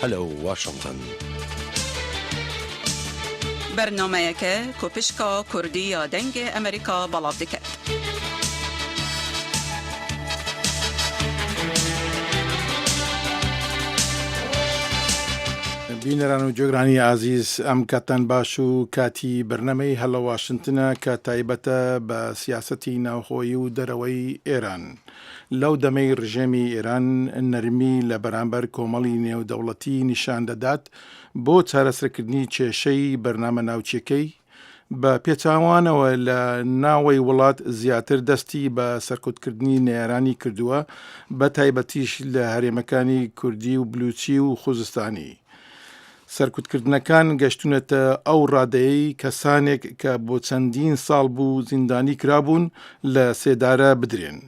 Hello Washington. Bernameyeke ku pişka Kurdî ya Dengê Amerîka belav dike. بینەران و گوێگرانی ئازیز ئەم کاتتان باش و کاتی بەرنەمەی هەلۆ واشنتنە کە تایبەتە بە سیاسەتی ناوخۆیی و دەرەوەی ئێران. لەو دەمەی ڕژێمی ئێران نەرمی لە بەرامبەر کۆمەڵی نێودەوڵەتی نیشان دەدات بۆ چارەسەرکردنی کێشەی بەرنامە ناوچیەکەی، بە پێچاوانەوە لە ناوەی وڵات زیاتر دەستی بە سەرکوتکردنی نەیارانی کردووە بە تایبەتیش لە هەرێمەکانی کوردی و بلوچی و خوزستانی. سەرکوتکردنەکان گەشتوونەتە ئەو ڕادەیەی کەسانێک کە بۆ چەندین ساڵ بوو زیندانی کرابوون لە سێدارە بدرێن.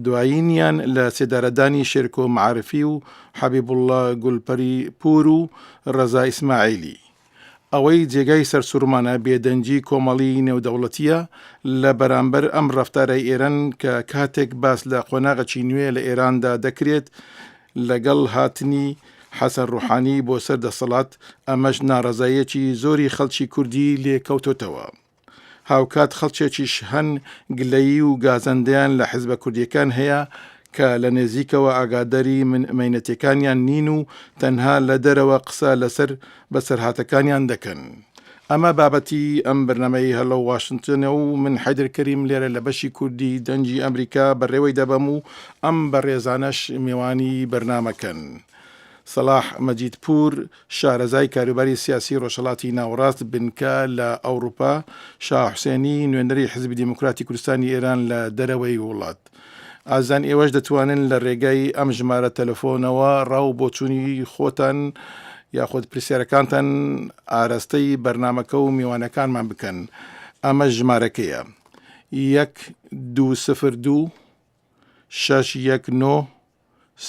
دوایینیان لە سێدارەدانی شێرکۆ مەعارفی و حەبیبوڵڵا گولپەری پوور و ڕەزا ئیسماعیلی. ئەوەی جێگای سەرسوڕمانە بێدەنگی کۆمەڵی نێودەوڵەتییە لە بەرامبەر ئەم ڕەفتارەی ئێران کە کاتێک باس لە قۆناغێکی نوێ لە ئێراندا دەکرێت لەگەڵ هاتنی حەسەن ڕوحانی بۆ سەر دەسەڵات، ئەمەش ناڕەزاییەکی زۆری خەڵکی کوردی لێ کەوتۆتەوە. هاوکات خەڵکێکیش هەن گلەیی و گازەندەیان لە حزبە کوردییەکان هەیە کە لە نێزیکەوە ئاگادری مەینەتیەکانیان نین و تەنها لە دەرەوە قسە لەسەر بەسەرهاتەکانیان دەکەن. ئەمە بابەتی ئەم بەرنامەی هەلۆ واشنتۆنە و من حەیدەر کەریم لێرە لە بەشی کوردی دەنگی ئەمریکا بەڕێوەی دەبەم و ئەم بەڕێزانەش میوانی بەرنامەکەن. سەڵاح مەجید پوور، شارەزای کاروباری سیاسی ڕۆژهەڵاتی ناوەڕاست بنکە لە ئەوڕوپا، شا حوسێنی، نوێنەری حیزبی دێموکراتی کوردستانی ئێران لە دەرەوەی وڵات. ئازیزان ئێوەش دەتوانن لە ڕێگای ئەم ژمارە تەلەفۆنەوە ڕا و بۆچوونی خۆتان یاخود پرسیارەکانتان ئاراستەی بەرنامەکە و میوانەکانمان بکەن. ئەمە ژمارەکەیە. یەک دوو سفر دوو شەش یەک نۆ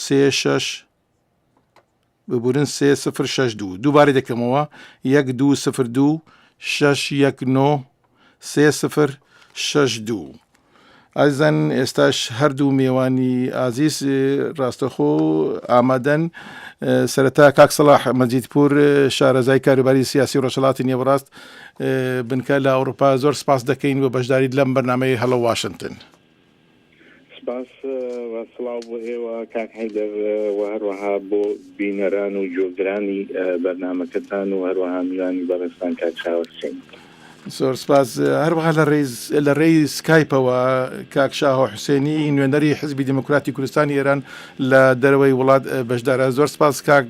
سێ شەش ببورن سێ سفر شەش دوو دووبارەی دەکەمەوە یەک دوو سفر دوو شەش یەک نۆ سێ سفر شەش دوو ئازیزان ئێستاش هەردوو مێوانی ئازیز ڕاستەخۆ ئامادەن سەرەتا کاک سەڵاح مەجیدپور شارەزای کاروباری سیاسی ڕۆژهەڵاتی نێوەڕاست بنکە لە ئەوروپا زۆر سپاس دەکەین بۆ بەشداریت لەم بەرنامەی هەڵۆ واشنتن. سپاس و سڵاو بۆ ئێوە کاک حەیدەر و هەروەها بۆ بینەران و گوێگرانی بەرنامەکەتان و هەروەها میوانی بەڕێزتان کاک شاهۆ حوسێنی. زۆر سپاس. هەروەها لە ڕێی لە ڕێی سکایپەوە کاک شاهۆ حوسێنی نوێنەری حیزبی دێموکراتی کوردستانی ئێران لە دەرەوەی وڵات بەشدارە. زۆر سپاس کاک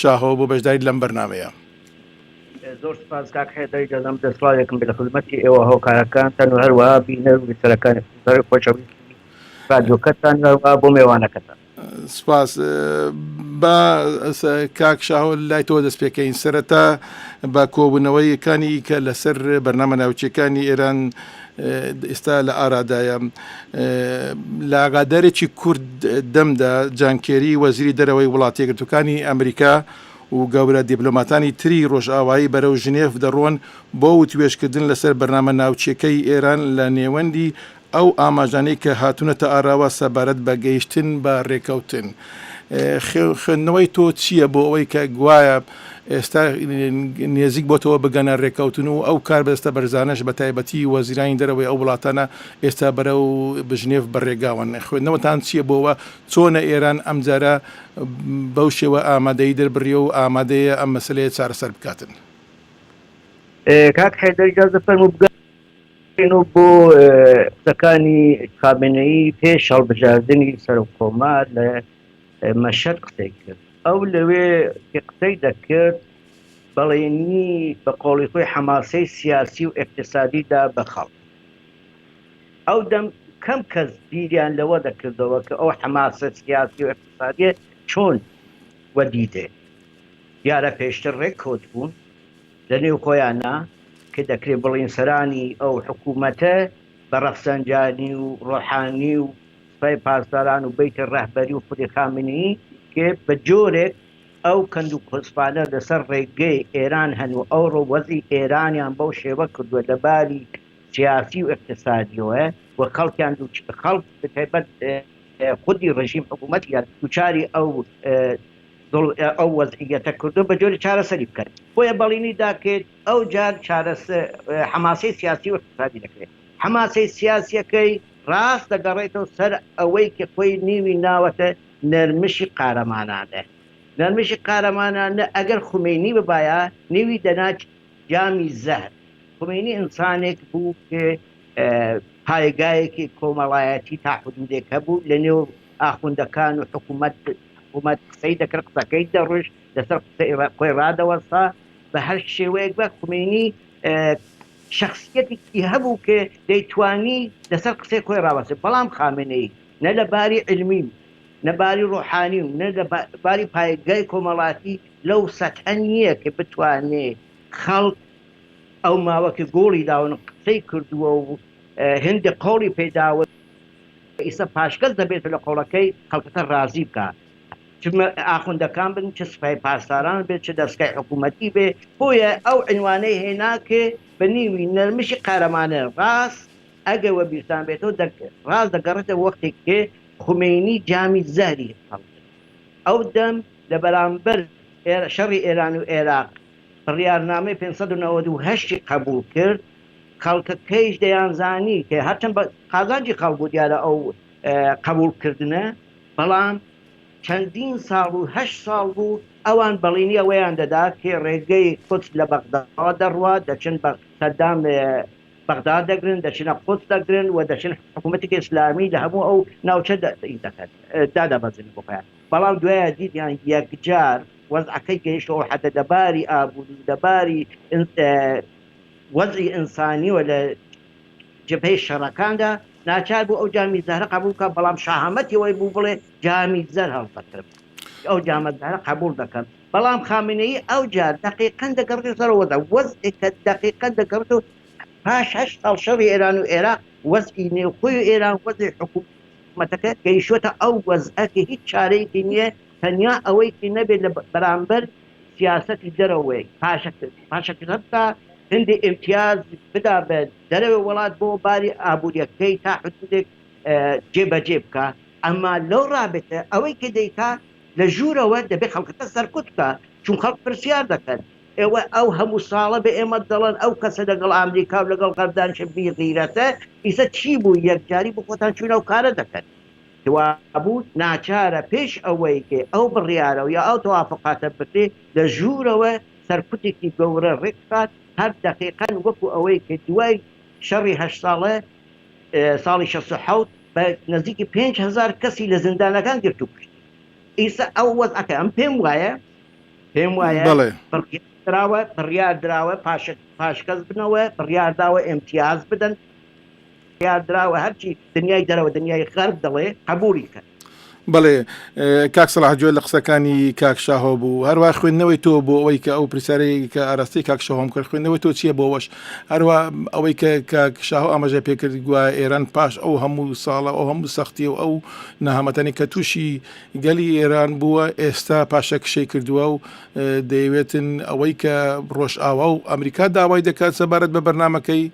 شاهۆ بۆ بەشداریت لەم بەرنامەیە. زۆر سپاس کاک حەیدەر گیان دەسڵاوێکم بێ لە خزمەتی ئێوە هۆکارەکانتان و هەروەها بینەر و بیسەرەکانی خۆشەویستی رادیۆکەتان و هەروەها بۆ مێوانەکەتان. سپاس. با کاک شاهۆ لای تۆ دەست پێکەین. سەرەتا بە کۆبوونەوەیەکانی کە لەسەر بەرنامە ناوچەکانی ئێران ئێستا لە ئارادایە لە ئاگادارێکی کورد دەمدا جانکێری وەزیری دەرەوەی وڵاتیەکگرتووکانی ئەمریکا و گەورە دیپلۆماتانی تری ڕۆژئاوایی بەرەو ژنێف دەڕۆن بۆ وتوێژکردن لەسەر بەرنامە ناوچیەکەی ئێران لە نێوەندی ئەو ئاماژانەی کە هاتوونەتە ئاراوە سەبارەت بە گەیشتن بە رێکەوتن. خوێندنەوەی تۆ چییە بۆ ئەوەی کە گوایە ئێستا نێزیک بۆتەوە بگەنە رێکەوتن و ئەو کاربەدەستە بەرزانەش بە تایبەتی وەزیرانی دەرەوەی ئەو وڵاتانە ئێستا بەرەو ژنێف بەڕێگاون خوێندنەوەتان چییە بۆوە چۆنە ئێران ئەمجارە بەو شێوە ئامادەیی دەربڕیوە و ئامادەیە ئەم مەسەلەیە چارەسەر بکاتن؟ کاک حەیدەر ئیجازە فەرموو بگەڕێینەوە بۆ قسەکانی خامنەیی پێش هەڵبژاردنی سەرۆک کۆمار لە مەشهەد قسەی کرد. ئەو لەوێ کە قسەی دەکرد بەڵێنی بە قۆڵی خۆی حەماسەی سیاسی و ئیقتسادی دا بە خەڵک. ئەو دەم کەم کەس بیریان لەوە دەکردەوە کە ئەو حەماسە سیاسی و ئیقتسادیە چۆن وەدی دێ. دیارە پێشتر ڕێک کەوتبوون لە نێو خۆیانا کە دەکرێ بڵێین سەرانی ئەو حکوومەتە بە ڕەفسەنجانی و ڕۆحانی و سپای پاسداران و بەیتی ڕەهبەری و خودی خامنەیی کە بە جۆرێک ئەو کەند و کۆسپانە لەسەر ڕێگەی ئێران هەن و ئەوڕۆ وەزعی ئێرانیان بەو شێوە کردووە لە باری سیاسی و ئیقتسادیەوە و خەڵکیان خەڵک بە تایبەت خودی ڕژیم حکوومەتیان دووچاری ئەو. ئەو وەزعیەتە کردو بە جۆری چارەسەری بکەن بۆیە بەڵینی دا کە ئەو جار چارەس حەماسەی سیاسی و اقتصادی دەکرێت حەماسەی سیاسیەکەی ڕاست دەگەڕێتەوە سەر ئەوەی کە خۆی نیوی ناوەتە نەرمشی قارەمانانە نەرمشی قارەمانانە ئەگەر خومەینی ببایە نیوی دەنا جامی زەهر خومەینی ئینسانێک بوو کە پایگایەکی کۆمەڵایەتی تا حدودێک هەبوو لە نێو ئاخوندەکان و حکوومەت حکوومەت قسەی دەکرد قسەکەی دەڕشت لەسەر قسەی خۆی ڕادەوەستا بە هەر شێوەیەک بە خومەینی شخصیەتێکی هەبوو کە دەیتوانی لەسەر قسەی خۆی ڕاوەستێت بەڵام خامنەیی نە لە باری علمی و نە باری ڕۆحانی و نە لە باری پایگای کۆمەڵاتی لەو سەتحە نییە کە بتوانێ خەڵک ئەو ماوە کە گۆڵی داون قسەی کردووە و هێندێک قەوڵی پێداوە ئیستا پاشگەز دەبێت لە قەوڵەکەی خەڵکەکە ڕازی بکا چ ئاخوندەکان بن چ سپای پاسداران بێت چ دەستگای حکوومەتی بێ بۆیە ئەو عنوانەی هێنا کە بە نیوی نەرمشی قارەمانە ڕاست ئەگەر وەبیرتان بێتەوە ڕاست دەگەڕێتە وەختێک کە خومەینی جامی زەهری هەڵگرت ئەو دەم لە بەرامبەر شەڕی ئێران و ئێراق بڕیارنامەی 598 ی قەبووڵ کرد، خەڵکەکەیش دەیانزانی کە هەرچەند بە قازانجی خەڵک بوو دیارە ئەو قەبووڵ کردنە، بەڵام چەندین ساڵ و هەشت ساڵ بوو ئەوان بەڵینی ئەوەیان دەدا کە ڕێگەی قودس لە بەغداوە دەڕوا، دەچن بە سەدام بەغدا دەگرن، دەچنە قودس دەگرن و دەچن حکوومەتێکی ئیسلامی لە هەموو ئەو ناوچە دەکەن دادەمەزرێنن بۆ خۆیان. بەڵام دوایە دیتیان یەکجار وەزعەکەی گەیشتە ئەو حەدە لە باری ئابووری و لە باری وەزعی ئینسانیەوە لە جبهەی شەڕەکاندا ناچار بوو ئەو جامی زەهرە قبوڵ بکات، بەڵام شەهامەتی ئەوەی بوو بڵێ جامی زەر هەڵدەکرم، ئەو جامە زەهرە قبوڵ دەکەم. بەڵام خامنەیی ئەو جار دەقیقەن دەگەڕێتەوە سەر وەزع، وەزعێک کە دەقیقەن دەگەڕێتەوە پاش هەشت ساڵ شەڕی ئێران و ئێراق، وەزعی نێوخۆی ئێران، وەزعی حکوومەتەکە گەیشتووەتە ئەو وەزعە کە هیچ چارەیەکی نییە تەنیا ئەوەی کە نەبێت لە بەرامبەر سیاسەتی دەرەوەی پاشەکشە بکا، هەندێ ئیمتیاز بدا بە دەرەوەی وڵات بۆ باری ئابووریەکەی تا حدودێک جێ بەجێ بکا، ئەمما لەو ڕابتە ئەوەی کە دەیکا لە ژوورەوە دەبێ خەڵکەکە سەرکوت بکا، چون خەڵک پرسیار دەکەن ئێوە ئەو هەموو ساڵە بە ئێمە دەڵێن ئەو کەسە لەگەڵ ئامریکا و لەگەڵ غەرب دانیشە بی غیرەتە، ئیسە چی بوو یەکجاری بۆ خۆتان چوون ئەو کارە دەکەن؟ وابوو ناچارە پێش ئەوەی کە ئەو بڕیارە یا ئەو تەوافقاتە بکرێ لە ژوورەوە سەرکوتێکی گەورە ڕێک بخات، هەر دەقیقەن وەکو ئەوەی کە دوای شەڕی هەشت ساڵە ساڵی 67 بە نزیکی 5000 کەسی لە زیندانەکان گرت و کوشت. ئیسە ئەو وەزعەکە ئەم پێم وایە پێم وایە بەڵێ. بڕیار دراوە بڕیار دراوە پاشگەز بنەوە بڕیار داوە ئیمتیاز بدەن بڕیار دراوە هەرچی دنیای دەرەوە دنیای غەرب دەڵێ قبوڵی کەن. بەڵێ کاک سەڵاح گوێ لە قسەکانی کاک شاهۆ بوو هەروە خوێندنەوەی تۆ بۆ ئەوەی کە ئەو پرسیارەی کە ئاراستەی کاک شاهۆم کرد خوێندنەوەی تۆ چییە بۆ ئەوەش هەروە ئەوەی کە کاک شاهۆ ئاماژە پێکرد گوایە ئێران پاش ئەو هەموو ساڵە ئەو هەموو سەختی و ئەو نەهامەتانی کە تووشی گەلی ئێران بووە ئێستا پاشەکشەی کردووە و دەیەوێتن ئەوەی کە ڕۆژئاوا و ئەمریکا داوای دەکات سەبارەت بە بەرنمەکەی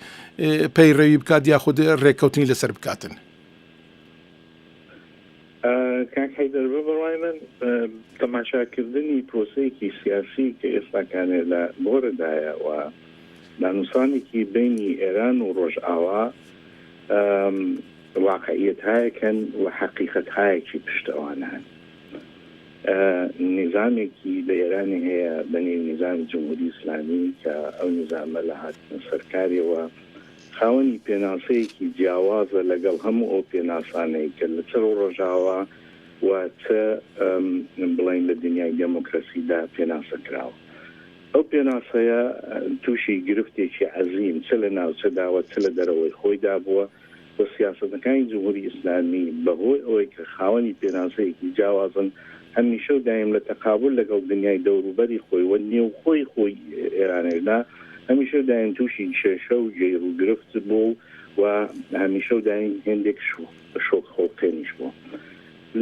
پەیڕەوی بکات یاخود ڕێککەوتنی لەسەر بکاتن. کاک حەیدەر بە بڕوای من تەماشاکردنی پرۆسەیەکی سیاسی کە ئێستاکانێ لە گۆڕێدایە و دانوسانێکی بەینی ئێران و ڕۆژئاوا واقعیەتهایەک هەن و حەقیقەتهایەکی پشت ئەوانە هەن. نیزامێکی لە ئێرانی هەیە بە نێوی نیزامی جمهوری ئیسلامی کە ئەو نیزامە لە هاتنە سەرکاریەوە خاوەنی پێناسەیەکی جیاوازە لەگەڵ هەموو ئەو پێناسانەی کە لە چ ڕۆژاوا و چ بڵێین لە دنیای دێمۆکراسیدا پێناسە کراوە. ئەو پێناسەیە تووشی گرفتێکی عەزیم چ لە ناوچەدا و چ لە دەرەوەی خۆیدا بووە و سیاسەتەکانی جمهوری ئیسلامی بە هۆی ئەوەی کە خاوەنی پێناسەیەکی جیاوازن هەمیشە و دایم لە تەقابول لەگەڵ دنیای دەوروبەری خۆی و نێوخۆی خۆی ئێرانێشدا هەمیشە و دایم تووشی کێشە و گیر و گرفت بوو و هەمیشە و دایم هێندێک شۆک خۆڵقێنیش بووە.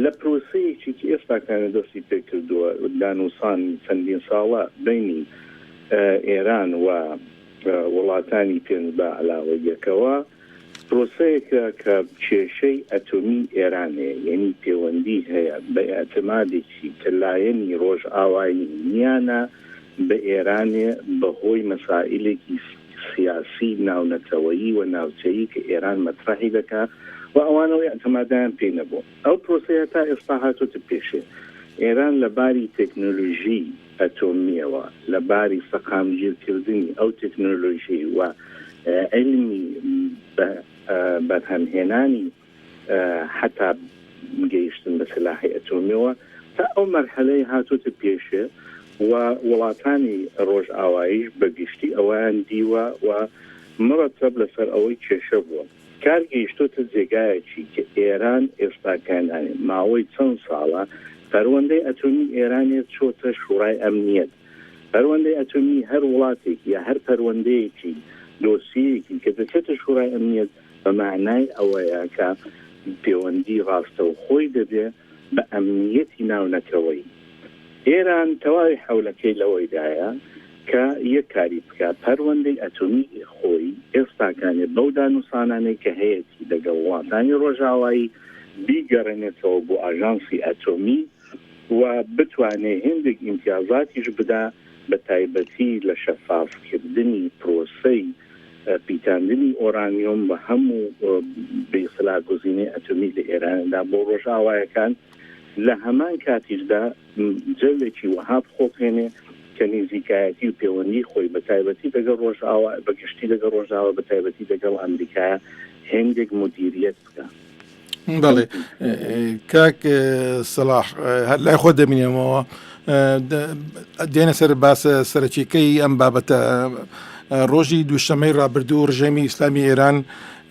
لە پرۆسەیەکی کە ئێستاکانە دەستی پێکردووە دانوسانی چەندین ساڵە بەینی ئێران و وڵاتانی پێنج بە علاوەی یەکەوە. پرۆسەیەکە کە کێشەی ئەتۆمی ئێرانێ یەنی پێوەندی هەیە بە ئیعتمادێکی کە لایەنی ڕۆژئاوایی نیانە بە ئێرانێ بە هۆی مەسائیلێکی سیاسی ناونەتەوەیی و ناوچەیی کە ئێران مەتڕەحی دەکا و ئەوان ئەو ئیعتمادەیان پێی نەبوو. ئەو پرۆسەیە تا ئێستا هاتۆتە پێشێ. ئێران لە باری تێکنۆلۆژیی ئەتۆمییەوە، لە باری سەقامگیرکردنی ئەو تێکنۆلۆژی و عیلمی بەرهەمهێنانی حەتا گەیشتن بە سلاحی ئەتۆمیەوە تا ئەو مەرحەلەی هاتۆتە پێشێ و وڵاتانی ڕۆژئاواییش بە گشتی ئەوەیان دیوە و مڕەتەب لەسەر ئەوەی کێشە بووە. کار گەیشتۆتە جێگایەکی کە ئێران ئێستاکانانێ ماوەی چەند ساڵە پەروەندەی ئەتۆمی ئێرانێ چۆتە شوڕای ئەمنیەت. پەروەندەی ئەتۆمی هەر وڵاتێک یا هەر پەروەندەیەکی دۆسیەیەکی کە دەچێتە شوڕای ئەمنیەت بە مەعنای ئەوەیە کە پێوەندی ڕاستەوخۆی دەبێ بە ئەمنیەتی ناونەتەوەیی. ئێران تەواوی حەولەکەی لەوەیدایە کە یەک کاری بکا پەروەندەی ئەتۆمی خۆی ئێستاکانێ بەو دانوسانانەی کە هەیەتی دەگەڵ وڵاتانی ڕۆژاوایی بیگەڕێنێتەوە بۆ ئاژانسی ئەتۆمی و بتوانێ هێندێک ئیمتیازاتیش بدا بە تایبەتی لە شەفاف کردنی پرۆسەی پیتاندنی ئۆرانیۆم و هەموو بە ئیستلاح گوزینەی ئەتۆمی لە ئێراندا بۆ ڕۆژئاوایەکان لە هەمان کاتیشدا جەوێکی وەها بخوڵقێنێ کە نیزیکایەتی و پێوەندی خۆی بە تایبەتی دەگەڵ ڕۆژئاوا بە گشتی دەگەڵ ڕۆژئاوا بە تایبەتی دەگەڵ ئەمریکایە هێندێک مودیریەت بکا. بەڵێ کاک سەڵاح هەر لای خۆ دەمینێمەوە دێنە سەر باسە سەرەکیەکەی ئەم بابەتە ڕۆژی دووشەمەی ڕابردوو ڕژێمی ئیسلامی ئێران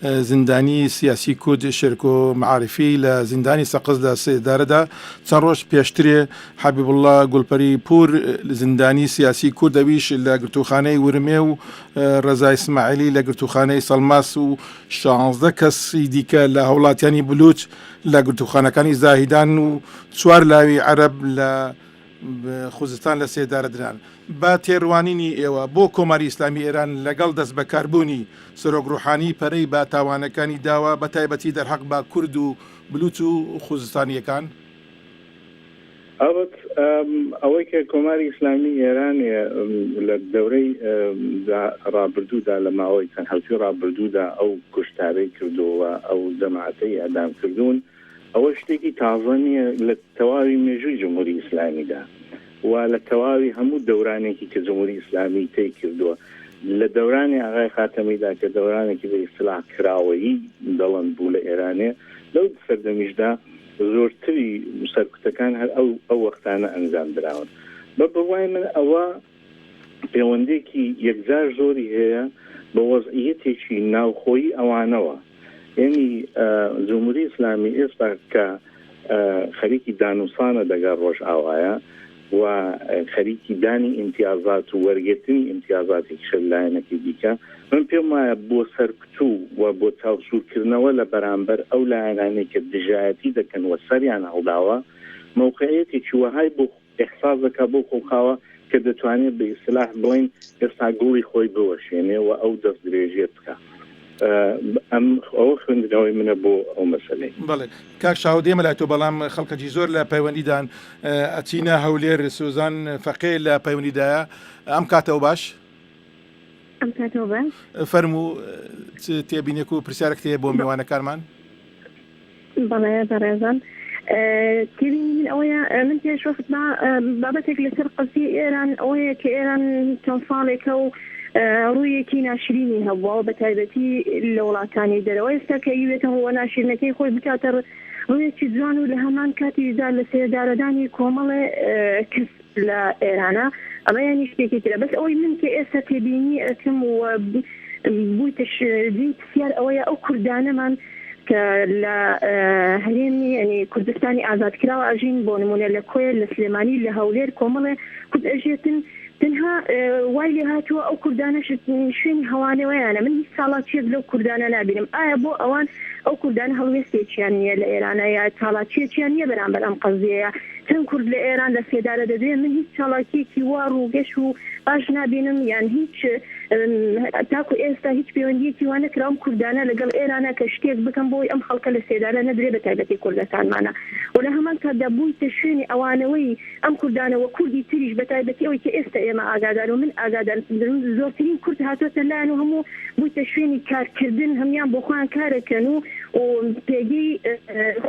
زیندانی سیاسی کورد شێرکۆ معارفی لە زیندانی سەقز لە سێدارەدا چەند ڕۆژ پێشترێ حەبیبوڵڵا گوڵپەری پوور زیندانی سیاسی کورد ئەویش لە گرتووخانەی ورمێ و ڕەزا ئیسماعیلی لە گرتووخانەی سەڵماس و 16 کەسی دیکە لە هاوڵاتیانی بلوچ لە گرتووخانەکانی زاهیدان و چوار لاوی عەرەب لە خوزستان لە سێدارە دران. بە تێڕوانینی ئێوە بۆ کۆماری ئیسلامی ئێران لەگەڵ دەستبەکاربوونی سەرۆک ڕوحانی پەرەی بە تاوانەکانی داوە بە تایبەتی دەرحەق بە کورد و بلوچ و خوزستانییەکان؟ ئەڵبەت ئەوەی کە کۆماری ئیسلامی ئێران لە دەورەی ڕابردوودا لە ماوەی چەند حەوتووی ڕابردوودا ئەو کوشتارەی کردووە ئەو جەماعەتەی ئێعدام کردوون ئەوە شتێکی تازە نییە لە تەواوی مێژووی جمهوری ئیسلامیدا و لە تەواوی هەموو دەورانێکی کە جمهوری ئیسلامی تەی کردووە لە دەورانی ئاغای خاتەمیدا کە دەورانێکی بە ئیستلاح کراوەیی دەڵند بوو لە ئێرانێ لەو سەردەمیشدا زۆرتری سەرکوتەکان هەر ئەو ئەو وەختانە ئەنجام دراون. بە بڕوای من ئەوە پێوەندێکی یەکجار زۆری هەیە بە وەزعییەتێکی ناوخۆیی ئەوانەوە. یەنی جمهوری ئیسلامی ئێستا کە خەریکی دانوسانە دەگەڵ ڕۆژئاوایە و خەریکی دانی ئیمتیازات و وەرگرتنی ئیمتیازاتێکیشە لە لایەنەکەی دیکە، من پێم وایە بۆ سەرکوتوو و بۆ چاوسوورکردنەوە لە بەرامبەر ئەو لایەنانەی کە دژایەتی دەکەن و سەریان هەڵداوە، مەوقعیەتێکی وەهای بۆ ئیحساس دەکا بۆ خوڵقاوە کە دەتوانێ بە ئیستلاح بڵێین ئێستا گوڵی خۆی بوەشێنێ و ئەو دەستدرێژیە بکا. ئەم ئەوە خوێندنەوەی منە بۆ ئەو مەسەلەی. بەڵێ کاک شاهۆ دێمە لای تۆ بەڵام خەڵکەکی زۆر لە پەیوەندیدان ئەچینە هەولێر سوزان فەقێ لە پەیوەندیدایە ئەم کاتەوە باش. ئەم کاتەوە باش. فەرموو چ تێبینێک و پرسیارێکت هەیە بۆ میوانەکانمان؟ بەڵێ بەڕێزان تێبینی من ئەوەیە من پێش وەخت با بابەتێک لەسەر قەزیەی ئێران ئەوەیە کە ئێران چەند ساڵێکە و ڕوویەکی ناشرینی هەبووە بە تایبەتی لە وڵاتانی دەرەوە ئێستا کە ئیوێتە ڕووە ناشرینەکەی خۆی بکاتە ڕوویەکی جوان و لە هەمان کاتیشدا لە سێدارەدانی کۆمەڵێ کەس لە ئێرانە ئەمە یانی شتێکی ترە بەس ئەوەی من کە ئێستا تێبینی ئەکەم و بوویتە جێی پرسیار ئەوەیە ئەو کوردانەمان کە لە هەرێمی یعنی کوردستانی ئازادکراوە ئەژین بۆ نمونە لە کۆیە لە سلێمانی لە هەولێر کۆمەڵێ کورد ئەژێتن تەنها وای لێ هاتووە ئەو کوردانەش شوێنی هەوانەوەیانە من هیچ ساڵاچیەک لەو کوردانە نابینم ئایا بۆ ئەوان. ئەو کوردانە هەڵوێستێکیان نییە لە ئێرانە یا چاڵاکییەکیان نییە بەرامبەر ئەم قەزیەیە. چەند کورد لە ئێران لە سێدارە دەدرێن من هیچ چاڵاکییەکی وا ڕووگەش و باش نابینم یان هیچ تاکو ئێستا هیچ پەیوەندییەکی وا نەکرا ئەم کوردانە لەگەڵ ئێرانە کە شتێک بکەن بۆی ئەم خەڵکە لە سێدارە نەدرێ بە تایبەتی کوردەکانمانە و لە هەمان کاتدا بوویتە شوێنی ئەوانەوەی ئەم کوردانە وە کوردی تریش بە تایبەتی ئەوەی کە ئێستا ئێمە ئاگادار و من ئاگادارم زۆرترین کورد هاتۆتە لایان و هەموو بوویتە شوێنی کارکردن هەموان بۆ خۆیان کارەکەن و و پێگەی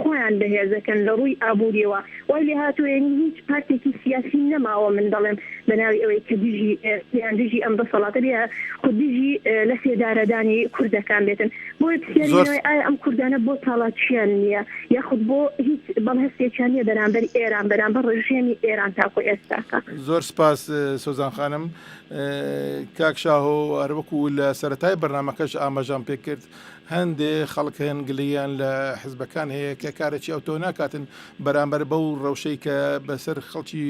خۆیان بەهێزەکەن لە ڕووی ئابووریەوە وای لێهاتووە یانی هیچ پارتێکی سیاسی نەماوە من دەڵێم بە ناوی ئەوەی کە دژی یان دژی ئەم دەسەڵاتە بێ خود دژی لە سێدارەدانی کوردەکان بێتن بۆیە پرسیاری زۆر من ئەوەیە ئایا ئەم کوردانە بۆ چالاکیان نییە یاخود بۆ هیچ بەڵ هەستێکیان نییە بەرامبەر ئێران بەرامبەر ڕژێمی ئێران تاکو ئێستاکە؟ زۆر سپاس سۆزان خانم. کاک شاهۆ هەروەکو لە سەرەتای بەرنامەکەش ئاماژەم پێ کرد هەندێ خەڵک هەن گلەییان لە حزبەکان هەیە کە کارێکی ئەوتۆ ناکاتن بەرامبەر بەو ڕەوشەی کە بەسەر خەڵکی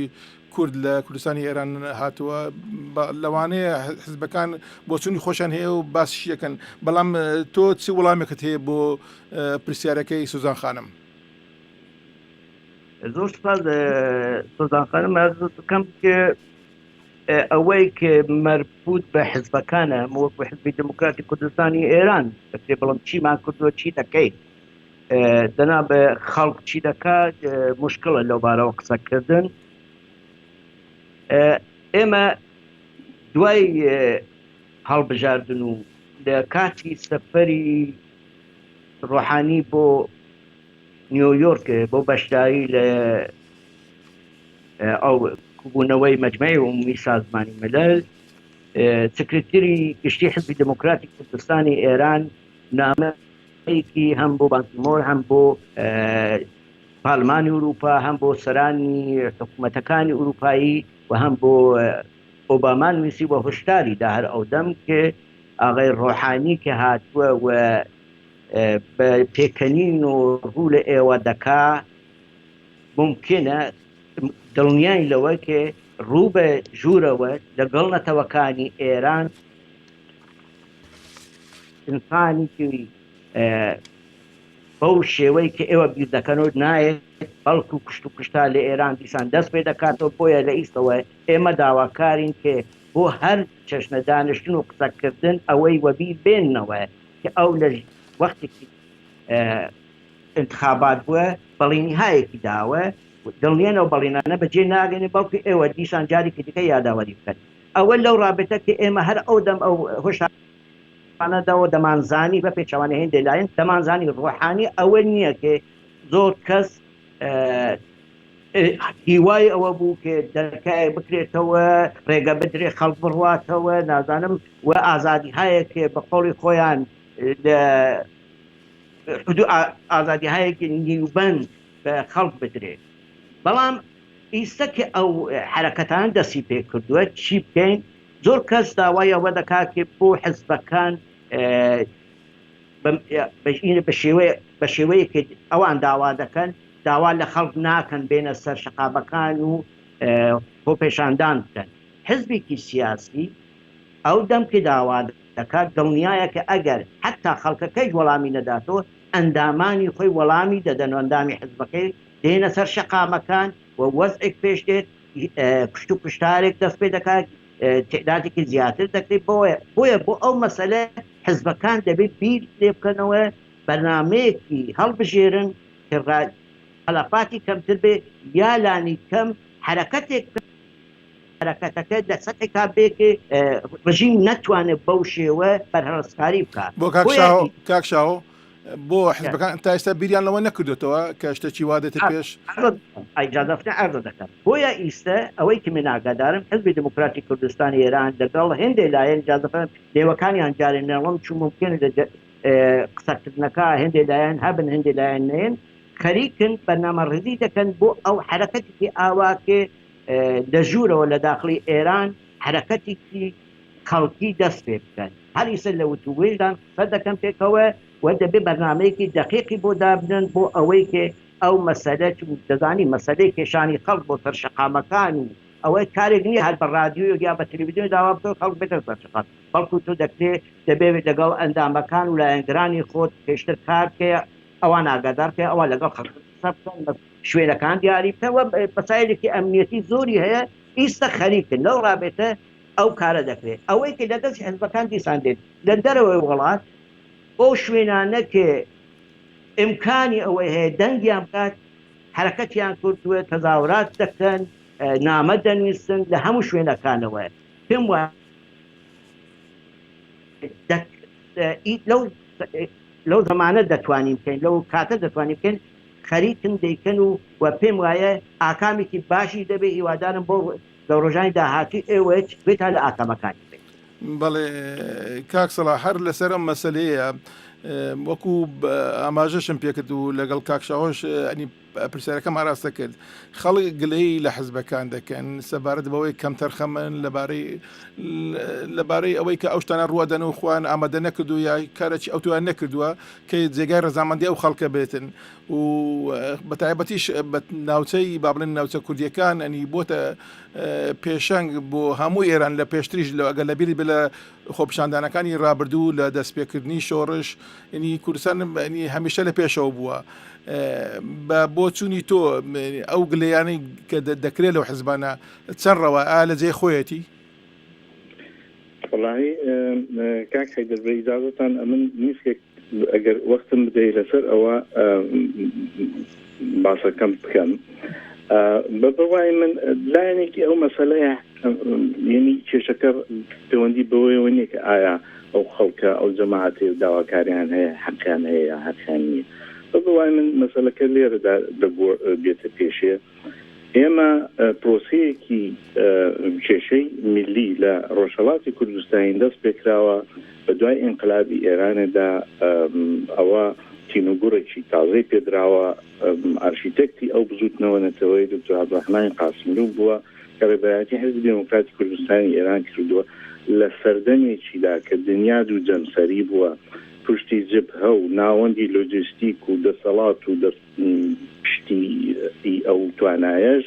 کورد لە کوردستانی ئێران هاتووە لەوانەیە حزبەکان بۆچوونی خۆشیان هەیە و باسیشیەکەن بەڵام تۆ چ وەڵامێکت هەیە بۆ پرسیارەکەی سوزان خانم؟ زۆر سپاس سۆزان خانم بکەم کە ئەوەی کە مەربوط بە حزبەکانە وەکو حزبی دموکراتی کوردستانی ئێران دەکرێ بڵم چیمان کردووە چی دەکەین دەنا بە خەڵک چی دەکات مشکلە لەو بارەوە قسەکردن ئێمە دوای هەڵبژاردن و لە کاتی سەفەری ڕۆحانی بۆ نیویۆرک بۆ بەشداری لە ئەو کوبوونەوەی مەجمەعی عمومی سازمانی ملل سکرتری گشتی حزبی دموکراتی کوردستانی ئێران نامە یەکی هەم بۆ بانکیمۆر هەم بۆ پارلمانی ئوروپا هەم بۆ سەرانی حکوومەتەکانی ئوروپایی و هەم بۆ ئۆباما نووسی و هۆشداری دا هەر ئەو دەم کە ئاغای ڕۆحانی کە هاتووە و بە پێکەنین و ڕوو لە ئێوە دەکا مومکینە دڵنیاین لەوە کە ڕوو بە ژوورەوە لەگەڵ نەتەوەکانی ئێران ئینسانێکی بەو شێوەی کە ئێوە بیر دەکەنەوە نایەت، بەڵکو کوشت و کوشتار لە ئێران دیسان دەست پێ دەکاتەوە، بۆیە لە ئیستەوە ئێمە داواکارین کە بۆ هەر چەشنە دانیشتن و قسەکردن ئەوەی وەبیر بێننەوە کە ئەو لە وەختێکی ئینتخابات بووە بەڵینیهایەکی داوە، دڵنیان ئەو بەڵینانە بەجێ ناگەێنێ، بەڵکو ئێوە دیسان جارێکی دیکە یاداوەری بکەن. ئەوە لەو ڕابتە کە ئێمە هەر ئەو دەم ئەو هۆشدارانە داوە دەمانزانی بە پێچەوانەی هێندێ لایەن دەمانزانی ڕۆحانی ئەوە نییە کە زۆر کەس هیوای ئەوە بوو کە دەرکایەک بکرێتەوە ڕێگە بدرێ خەڵک بڕواتەوە نازانم و ئازادی هەیە کە بە قۆڵی خۆیان لە حدو ئازادی هەیەکی نیوبەند بە خەڵک بدرێ بەڵام ئیستە کە ئەو حەرەکەتانە دەستی پێ کردووە چی بکەین؟ زۆر کەس داوای ئەوە دەکات کە بۆ حزبەکان بە شێوەیەک ئەوان داوا دەکەن داوا لە خەڵک ناکەن بێنە سەر شەقامەکان و خۆپێشاندان بکەن. حزبێکی سیاسی ئەو دەم کە داوا دەکات دڵنیایە کە ئەگەر حەتا خەڵکەکەیش وەڵامی نەداتەوە ئەندامانی خۆی وەڵامی دەدەن و ئەندامی حزبەکەی دێنە سەر شەقامەکان و وەزعێک پێش دێت کوشت و کوشتارێک دەست پێ دەکات تعدادێکی زیاتر دەکرێت بۆیە بۆیە بۆ ئەو مەسەلە حزبەکان دەبێت بیر لێ بکەنەوە بەرنامەیەکی هەڵبژێرن کە تەلەفاتی کەمتر بێ یا لانی کەم حەرەکەتێک بکەن حەرەکەتەکە لە سەتحێکا بێ کە ڕژیم نەتوانێت بەو شێوە بەرهەڵستکاری بکات بۆ کاک شاهۆ کاک شاهۆ بۆ حزبەکان تا ئێستا بیریان لەوە نەکردوێتەوە کە شتێکی وا دێتە پێش؟ ئیجازەتان عەرز دەکەم بۆیە ئیستە ئەوەی کە من ئاگادارم حزبی دموکراتی کوردستانی ئێران لەگەڵ هێندێ لایەن ئیجازەتان نێوەکانیان جارێ نەڵم چون مومکینە لە قسەکردنەکە هێندێ لایەن هەبن هێندێ لایەن نەیەن خەریکن بەرنامەڕێزی دەکەن بۆ ئەو حەرەکەتێکی ئاوا کە لە ژوورەوە لە داخڵی ئێران حەرەکەتێکی خەڵکی دەست پێ بکەن هەر ئیسە لە وتووێژدان قسە دەکەن پێکەوە و دەبێ بەرنامەیەکی دەقیقی بۆ دابنێن بۆ ئەوەی کە ئەو مەسەلە چون دەزانی مەسەلەی کێشانی خەڵک بۆ سەر شەقامەکان و. ئەوە کارێک نییە هەر بە ڕادیۆیەک یا بە تەلەڤیزیۆن داوا بکەی خەڵک بێتە سەر شەقام، بەڵکو تۆ دەکرێ دەبێ لەگەڵ ئەندامەکان و لایەنگرانی خۆت پێشتر کار بکەی، ئەوان ئاگادار بکەی، ئەوان لەگەڵ خەڵک قسە بکەن، شوێنەکان دیاری بکەن و مەسایلێکی ئەمنیەتی زۆری هەیە، ئیستە خەریکن لەو ڕابێتە ئەو کارە دەکرێت. ئەوەی کە لە دەستی حزبەکان دیسان دێت لە دەرەوەی وڵات، ئەو شوێنانە کە ئیمکانی ئەوەی هەیە دەنگیان بکات، حەرەکەتیان کردووە، تەزاهورات دەکەن، نامە دەنویسن لە هەموو شوێنەکانەوە. پێم وایە لەو لەو زەمانە دەتوانین بکەین، لەو کاتە دەتوانین بکەین، خەریکن دەیکەن و و پێم وایە ئاکامێکی باشیش دەبێت، هیوادارم بۆ لە ڕۆژانی داهاتوو ئێوەش گوێتان لە ئاکامەکانی بێت. بەڵێ کاک سەڵاح هەر لەسەر ئەم مەسەلەیە وەکو ئاماژەشم پێکرد و لەگەڵ کاک شاهۆش ئەنی پرسیارەکەم ئاراستە کرد خەڵک گلەیی لە حزبەکان دەکەن سەبارەت بەوەی کەمتەرخەمن لەبارەی لەبارەی ئەوەی کە ئەو شتانە ڕوەدەن و خۆیان ئامادە نەکردو یا کارێکی ئەوتویان نەکردووە کە جێگای ڕەزامەندی ئەو خەڵکە بێتن و بەتایبەتیش بە ناوچەی با بڵێن ناوچە کوردیەکان ئەنی بۆتە پێشەنگ بۆ هەموو ئێران لە پێشتریش لە ئەگەر لەبیری بێ لە خۆپیشاندانەکانی ڕابردوو لە دەستپێکردنی شۆڕش ینی کوردستان ینی هەمیشە لە پێشەوە بووە بە بۆچوونی تۆ ئەو گلەیانەی کە دەکرێت لەو حزبانە چەند ڕەوا ئا لە جێی خۆیەتی؟ وەڵاهی کاک حەیدەر بە ئیجازەتان ئەمن نیسکێک ئەگەر وەختم بدەی لەسەر ئەوە باسەکەم بکەم بە بڕوای من لایەنێکی ئەو مەسەلەیە یعنی کێشەکە پەیوەندی بەوەیەوە نییە کە ئایا ئەو خەڵکە ئەو جەماعەتی و داواکاریان هەیە حەقیان هەیە یا حەقیان نییە بە بڕوای من مەسەلەکە لێرەدا دەبێتە پێشێ ئێمە پرۆسەیەکی کێشەی میللی لە ڕۆژهەڵاتی کوردستانی دەست پێکراوە بە دوای ئینقلابی ئێرانێدا ئەوە تینوگوڕێکی تازەی پێدراوە ئارشیتەکتی ئەو بزووتنەوە نەتەوەی دکتۆر عەبدولڕەحمانی قاسملوو بووە کە ڕێبەرایەتی حیزبی دێموکراتی کوردستانی ئێران کردووە لە سەردەمێکیدا کە دنیا دوو جەمسەری بووە پشتی جبهە و ناوەندی لۆجستیک و دەسەڵات و دەست پشتی ی ئەو توانایەش